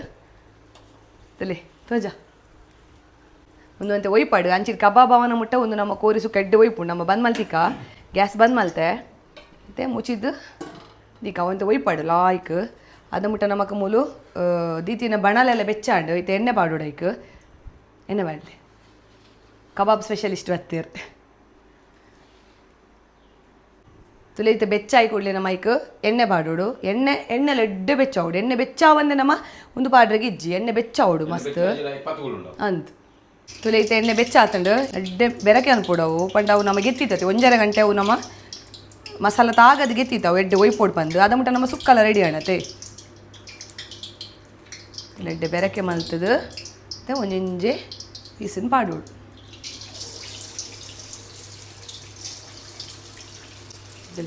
ತುಲೆ ತೋಜ ಒಂದು ಅಂತೆ ಒಯ್ಪಾಡು ಅಂಚಿನ ಕಬಾಬ್ ಅವನ ಮುಟ್ಟ ಒಂದು ನಮ್ಮ ಕೋರಿ ಸುಕ್ಕ ಎಡ್ಡೆ ಒಯ್ಪುಂಡು ನಮ್ಮ ಬಂದ್ ಮಲ್ತಿಕ ಗ್ಯಾಸ್ ಬಂದ್ ಮಲ್ತೆ ಮತ್ತೆ ಮುಚ್ಚಿದ್ದು ದೀಕ ಅವಂತೆ ಒಯ್ಪಾಡು ಲಾಯ್ಕ್ ಅದ ಮುಟ್ಟ ನಮಕ್ ಮೂಲು ದೀತಿನ ಬಣಲೆಲ್ಲ ಬೆಚ್ಚಾಂಡು ಇತ್ತೆ ಎಣ್ಣೆ ಪಾಡೋಡು ಐಕ್ ಎಣ್ಣೆ ಮಾಡಲಿ ಕಬಾಬ್ ಸ್ಪೆಷಲಿಸ್ಟ್ ಬತ್ತೀರ್ ತುಲೆ ಇತ್ತೆ ಬೆಚ್ಚಾಯಿ ಕೂಡಲೇ ನಮ್ಮ ಐಕ್ ಎಣ್ಣೆ ಪಾಡೋಡು ಎಣ್ಣೆ ಎಣ್ಣೆ ಎಡ್ಡೆ ಬೆಚ್ಚಾವಡು ಎಣ್ಣೆ ಬೆಚ್ಚಾವಂದೆ ನಮ್ಮ ಒಂದು ಪಾಡ್ರಿಗೆ ಇಜ್ಜಿ ಎಣ್ಣೆ ಬೆಚ್ಚಾವಡು ಮಸ್ತ್ 20 ಉಂಡು. ಅಂತ್ ತುಲೆ ಇತ್ತೆ ಎಣ್ಣೆ ಬೆಚ್ಚ ಆತಂಡು ಎಡ್ಡೆ ಬೆರಕೆ ಅನ್ಪುಡವು ಪಂಡ ಅವು ನಮಗೆ ಗೆತ್ತಿತ್ತತೆ ಒಂಜರೆ ಗಂಟೆ ಅವು ನಮ್ಮ ಮಸಾಲ ತಾಗದು ಗೆತ್ತಿತ್ತವು ಎಡ್ಡೆ ಒಯ್ಪೋಡು ಬಂದು ಅದ ಮುಟ್ಟ ನಮ್ಮ ಸುಕ್ಕಲ ರೆಡಿ ಆಣತೆ ಎಡ್ಡೆ ಬೆರಕೆ ಮಲ್ತದು ಮತ್ತೆ ಒಂಜೊಂಜೆ ಪೀಸನ್ನು ಪಾಡೋಡು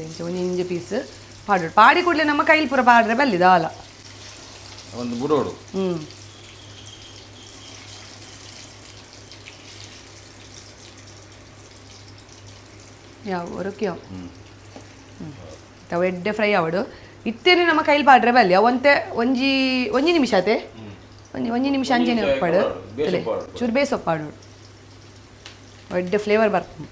ಇಂಚ ಒಂಜೊಂಜೆ ಪೀಸ್ ಪಾಡೋಡು ಪಾಡಿ ಕೂಡಲೇ ನಮ್ಮ ಕೈಲಿ ಪೂರ ಪಾಡ್ರೆ ಬಲ್ಲಿದ ಅಲ್ಲ. ಒಂದು ಬುಡೋಡು. ಹ್ಞೂ ಯಾವ ಒರಕ್ಕೆ ಯಾವ ಅವು ಎಡ್ಡೆ ಫ್ರೈ ಆವಡು ಇತ್ತೇನೆ ನಮ್ಮ ಕೈಲಿ ಪಾಡ್ರೆ ಬಲ್ಲಿ ಅವಂತೆ ಒಂಜಿ ಒಂಜಿ ನಿಮಿಷ ಆತೆ ಒಂಜಿ ಒಂಜಿ ನಿಮಿಷ ಅಂಚೆನೆ ಉಪ್ಪಾಡು ಚೂರು ಬೇಸೊಪ್ಪಾಡು ಎಡ್ಡೆ ಫ್ಲೇವರ್ ಬರ್ತದೆ.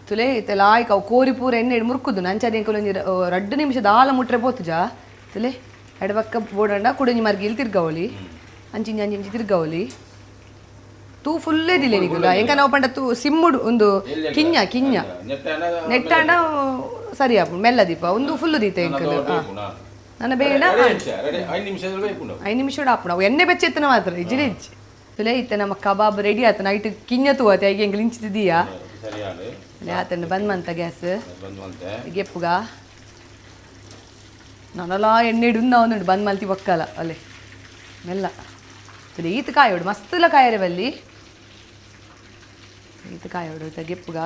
ತುಲೆ ಇತ್ತೆ ಲಾಯ್ಕ್ ಅವು ಕೋರಿ ಪೂರ ಎಣ್ಣೆ ಮುರ್ಕುದು. ನಂಚಾದ ಎಂಕುಲು ಒಂಜಿ 2 ನಿಮಿಷ ದಾಲ ಮುಟ್ರೆ ಪೋತುಜಾ. ತುಲೆ, ಎಡಬಕ್ಕ ಬೋಡಂಡ ಕುಡೊಂಜಿ ಮರ್ಗಿಲ್ ತಿರ್ಗವಳಿ, ಅಂಚಿಂಚಿ ಅಂಚಿಂಚಿ ತಿರ್ಗವಳಿ. ತೂ ಫುಲ್ಲೇ ದಿಲೆ ನಿಗುಲ ಎಂಕ ನಾವು ಪಂಡ ತೂ ಸಿಮ್ಮುಡು ಒಂದು ಕಿഞ്ഞ ಕಿഞ്ഞ ನೆಟ್ಟಾಂಡ ಸರಿ ಆಪುಂಡು. ಮೆಲ್ಲ ದೀಪ ಒಂದು ಫುಲ್ ದೀತ ಎಂಕಲು. ನನ್ನ ಬೇಡ. 5 ನಿಮಿಷ ಬೇಕು. 5 ನಿಮಿಷ ಆಪುಂಡು ಅವು. ಎಣ್ಣೆ ಬೆಚ್ಚ ಎತ್ತನ ಮಾತ್ರ ಇಜ್ಜಿಡ ಇಜ್ಜಿ. ತುಲೆ, ಇತ್ತೆ ನಮ್ಮ ಕಬಾಬ್ ರೆಡಿ ಆತ. ನೈಟ್ ಕಿഞ്ഞ ತೂವತೆ ಐಗೆ ಎಂಕಲ್ ಇಂಚಿದಿಯಾ. ಸರಿಯಾದ. ಆತಂಡು ಬಂದ್ ಮಂತ ಗ್ಯಾಸ್. ಬಂದು ಅಂತೆ. ಗೆಪ್ಪುಗ ನನಲ ಎಣ್ಣೆ ಇಡುಂದ ಒಂದುಂಡು. ಬಂದ್ ಮಲ್ತಿ ಬಕ್ಕಲ ಅಲ್ಲೇ ಮೆಲ್ಲ. ತುಲೆ, ಈತ ಕಾಯೋಡು ಮಸ್ತುಲ ಕಾಯರೆ ಬಲ್ಲಿ. ಈತ ಕಾಯೋಡು ಈತ ಗೆಪ್ಪುಗ.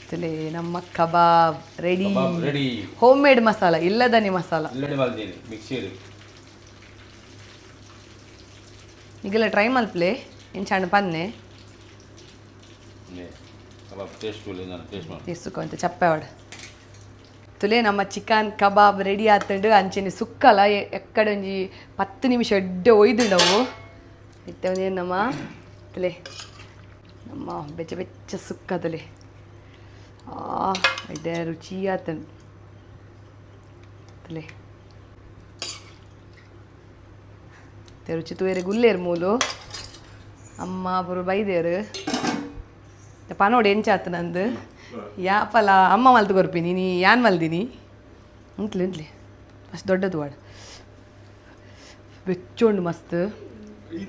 ತುಲೆ, ನಮ್ಮ kebab ready. Kebab ready. Home ಮೇಡ್ ಮಸಾಲ ಇಲ್ಲದನಿ ಮಸಾಲ. ಇಲ್ಲಡೆ ಮಲ್ದೀನಿ ಮಿಕ್ಸಿರ್. ಈಗೆಲ್ಲ ಟ್ರೈ ಮಲ್ಪ್ಲೆ ಎಂಚಾಂಡ ಪನ್ನೆ. ಕಬಾಬ್ ಟೇಸ್ಟ್ ನಾನು ಟೇಸ್ಟ್ ಮಾಡಿ. ಸುಕ್ಕ ಅಂತ ಚಪ್ಪೆವಾಡ. ತುಲೆ, ನಮ್ಮ ಚಿಕನ್ ಕಬಾಬ್ ರೆಡಿ ಆತಂಡು. ಅಂಚೆನೆ ಸುಕ್ಕಲ ಎಕ್ಕಡ ಒಂಜಿ 10 ನಿಮಿಷ ಎಡ್ಡೆ ಒಯ್ದುಂಡವು. ಇತ್ತೆ ಒಂದೇನು ನಮ್ಮ ತುಲೆ, ನಮ್ಮ ಬೆಚ್ಚ ಬೆಚ್ಚ ಸುಕ್ಕ. ತುಲೆ, ಆ ಎಡ್ಡೆ ರುಚಿ ಆತಂಡು. ತುಲೆ, ಇತ್ತೆ ರುಚಿ ತೂಯರೆ ಗುಲ್ಲೇರು ಮೂಲು ಅಮ್ಮ ಪುರು ಬೈದೇರು. ಪನೋಡು ಎಂಚಾತು ನಂದು ಯಾಪಲ ಅಮ್ಮ ಮಲ್ತು ಕೊರ್ಪಿನಿ, ನೀ ಯಾನ್ ಮಲ್ದಿನಿ. ಉಂಟ್ಲಿ ಉಂಟ್ಲಿ, ಅಷ್ಟು ದೊಡ್ಡದು ವಾಡ ಬೆಚ್ಚೋಂಡು ಮಸ್ತ್.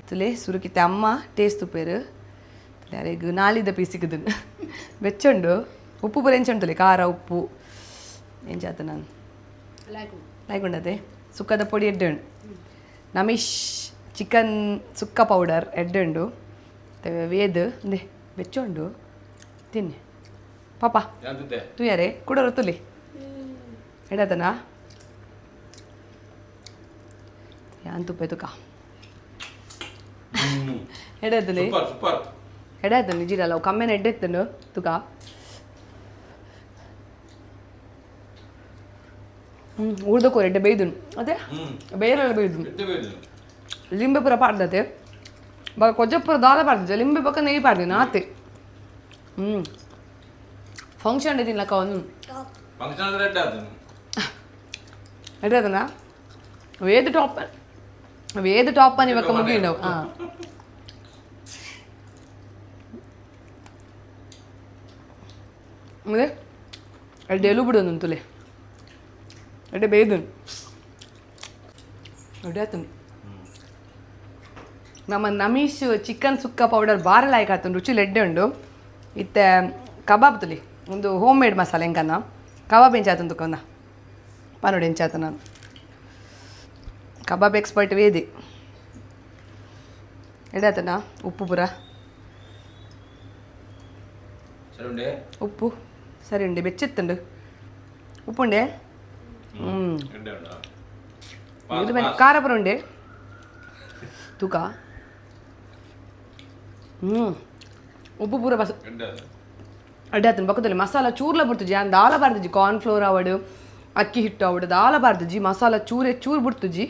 ತುಲೆ, ಸುರುಕಿತ್ತೆ ಅಮ್ಮ ಟೇಸ್ಟ್ ತುಪ್ಪೇರು. ತುಲೆ, ಅರೆಗ್ ನಾಲಿದ ಪೀಸಿಕುದು ಬೆಚ್ಚುಂಡು. ಉಪ್ಪು ಪೂರ ಎಂಚ ಉಂಟುಲೆ? ಖಾರ ಉಪ್ಪು ಎಂಚಾತ ನಾನು ಲಾಯ್ಕೊಂಡದೆ. ಸುಕ್ಕದ ಪೊಡಿ ಎಡ್ಡೆ ಉಂಡು. ನಮಿಶ್ ಚಿಕನ್ ಸುಕ್ಕ ಪೌಡರ್ ಎಡ್ಡೆ ಉಂಡು. ಮತ್ತೆ ವೇದ್ ಅಂದೆ ಬೆಚ್ಚುಂಡು. ತಿನ್ನಿ ಪಾಪ. ಯಾಂತದೆ. ತುಯಾರೆ ಕುಡೋರು ತುಲಿ ಎಡತನ ಯಾನ್ ತುಪ್ಪೆ ತುಕ ಎಡತಲಿ. Super super. ಎಡತನು ನಿಜಿರಲ್ಲ ಅವು ಕಮ್ಮೆನ ಎಡ್ಡೆತ್ತನು ತುಕ. ಊರ್ದಕ್ಕೂ ಎಡ್ಡೆ ಬೇಯ್ದುನು ಅದೇ. ಬೇರೆಲ್ಲ ಬೇಯ್ದು. ಎಡ್ಡೆ ಬೇಕು. ಲಿಂಬೆ ಪೂರ ಪಾಡ್ದತೆ ಬೊಕ ಕೊಜ್ಜಪುರ ದಾಲ ಪಾಡ್ದಿಜ. ಲಿಂಬೆ ಬೊಕ ನೆಯ್ಯಿ ಪಾಡ್ದಿನ ಆತೆ. ಫಂಕ್ಷನ್ ತಿನ್ಲಕ್ಕ ಒಂದು. ಫಂಕ್ಷನ್ ಅಂದ್ರೆ ಎಡ್ಡೆ ಆತು. ಎಡ್ಡೆ. ವೇದ ಟಾಪ್, ವೇದ ಟಾಪ್ అని ಇವಾಗ ಮುಗಿಂಡವು. ಹಾಂ, ಅದೇ ಎಡ್ಡೆ ಎಲು ಬಿಡು ತುಲೆ. ಎಡ್ಡೆ ಬೇಯ್ದು ಎಡ್ಡೆ ಆತು. ನಮ್ಮ ನಮೀಶ್ ಚಿಕನ್ ಸುಕ್ಕ ಪೌಡರ್ ಬಾರಿ ಲಾಯ್ಕ್ ಆತು. ರುಚಿ ಎಡ್ಡೆ ಉಂಡು. ಇತ್ತೆ ಕಬಾಬ್ ತುಲಿ. ಒಂದು ಹೋಮ್ ಮೇಡ್ ಮಸಾಲೆ ಎಂಕನ್ನ. ಕಬಾಬ್ ಎಂಚಾತು ತುಕೊಂದ ಪನೋಡು ಎಂಚಾತು. ನಾನು ಕಬಾಬ್ ಎಕ್ಸ್ಪರ್ಟ್ ವೇದಿ. ಎಡಾತನ ಉಪ್ಪು ಪೂರ? ಸರಿ ಉಂಡೆ. ಉಪ್ಪು ಸರಿ ಉಂಡೆ. ಬೆಚ್ಚಿತ್ತುಂಡು. ಉಪ್ಪುಂಡೆ. ಎಡ್ಡೆ ಉಂಡ. ಇದು ಮೇಲೆ ಖಾರ ಪೂರ ಉಂಡೆ ತೂಕ. ಉಪ್ಪು ಪೂರ ಬಸ್. ಎಡ್ಡೆ ಆತು. ಅಡ್ಡೆ ಆತನ ಪಕ್ಕದಲ್ಲಿ ಮಸಾಲ ಚೂರ್ಲ ಬಿಡ್ತುಜಿ. ಆನ್ ದಾಲ ಬಾರ್ದುಜಿ. ಕಾರ್ನ್ ಫ್ಲೋರ್ ಅವಡು, ಅಕ್ಕಿ ಹಿಟ್ಟು ಅವಡು ದಾಲ ಬಾರ್ದುಜಿ. ಮಸಾಲ ಚೂರೆ ಚೂರು ಬಿಡ್ತುಜಿ.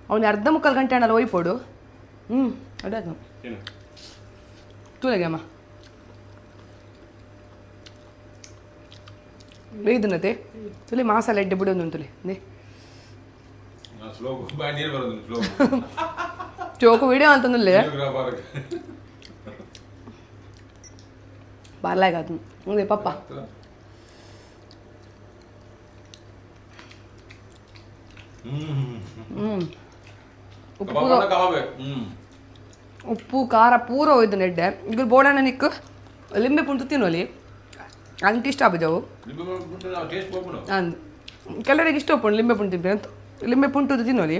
ಅವನು ಅರ್ಧ ಮುಕ್ಕಾಲು ಗಂಟೆ ಅಣ್ಣಲ್ಲ ಒಯ್ಪೋಡು. ಅಡ್ಡೆ ಆತು. ತಿನ್ನು. ತೂಲಗೆ ಅಮ್ಮ ಬೇಯ್ದನತೆ. ತುಲಿ, ಮಸಾಲೆ ಎಡ್ಡೆ ಬಿಡೋದು ತುಲಿ ನೇ. ನಾನು ಸ್ಲೋ ಬಾಯಿ ನೀರು ಬರೋದು ಸ್ಲೋ. ಚೋಕು ವಿಡಿಯೋ ಅಂತಂದಲ್ಲೇ ಬಾರ್ಲಾಗ ಅದು ಮುಂದೆ ಪಪ್ಪ. ಉಪ್ಪು ಪೂರ. ಕಬಾಬ್ ಉಪ್ಪು ಖಾರ ಪೂರ ಹೋಯ್ತು ನೆಡ್ಡೆ. ಈಗ ಬೋಡಣ್ಣ ನಿಕ್ಕು ಲಿಂಬೆ ಪುಂಟು ತಿನ್ನೋಲಿ. ಅಂಕ ಇಷ್ಟ ಆಬುಜವು. ಟೇಸ್ಟ್ ಹೋಗ್ಬಿಡು. ಅಂದ್ ಕೆಲವರಿಗೆ ಇಷ್ಟ ಉಪ್ಪುಂಡು ಲಿಂಬೆ ಪುಂಟು ತಿನ್ಪೆ ಅಂತ. ಲಿಂಬೆ ಪುಂಟು ತಿನ್ನೋಲಿ.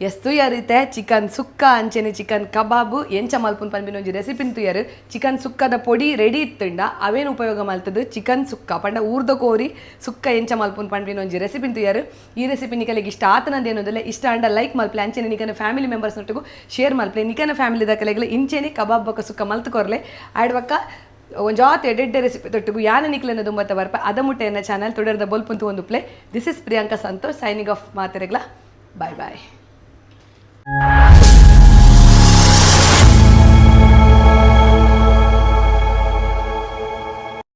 ಎಸ್, ತುಯಾರಿತೆ ಚಿಕನ್ ಸುಕ್ಕ ಅಂಚೆನೆ ಚಿಕನ್ ಕಬಾಬ್ ಎಂಚ ಮಲ್ಪುನ್ ಪನ್ಪಿನ ಒಂಜಿ ರೆಸಿಪಿನ್ ತುಯಾರು. ಚಿಕನ್ ಸುಕ್ಕದ ಪೊಡಿ ರೆಡಿ ಇತ್ತುಂಡ ಅವೇನು ಉಪಯೋಗ ಮಲ್ತದು ಚಿಕನ್ ಸುಕ್ಕ ಪಂಡ ಊರ್ದ ಕೋರಿ ಸುಕ್ಕ ಎಂಚ ಮಲ್ಪುನ್ ಪನ್ಪಿನ ಒಂಜಿ ರೆಸಿಪಿನ್ ತುಯಾರು. ಈ ರೆಸಿಪಿ ನಿಕಲಿಗೆ ಇಷ್ಟ ಆತನಂದೇನೋದಿಲ್ಲ. ಇಷ್ಟ ಅಂಡ ಲೈಕ್ ಮಲ್ಪ್ಲೆ. ಅಂಚೆನೆ ನಿಕನ ಫ್ಯಾಮಿಲಿ ಮೆಂಬರ್ಸ್ ನೊಟ್ಟಿಗೂ ಶೇರ್ ಮಲ್ಪ್ಲೆ. ನಿಕನ ಫ್ಯಾಮಿಲಿ ದಕಲೆಗ್ಲ ಇಂಚೆನೆ ಕಬಾಬ್ ಬೊಕ್ಕ ಸುಕ್ಕ ಮಲ್ತು ಕೊರ್ಲೆ. ಆಡ್ಬಕ್ಕ ಒಂಜಾತ್ ಎಡೆಡ್ಡೆ ರೆಸಿಪಿ ತೊಟ್ಟಿಗು ಯಾನ ನಿಕ್ಲೆನ ದುಂಬತ್ತ ಬರ್ಪ. ಅದ ಮುಟ್ಟೆಯನ್ನ ಚಾನಲ್ ತುಡರ್ದ ಬೊಲ್ಪುಂತು ಒಂದು play. This is Priyanka Santosh signing off. ಮಾತೆರೆಗ್ಲ bye bye.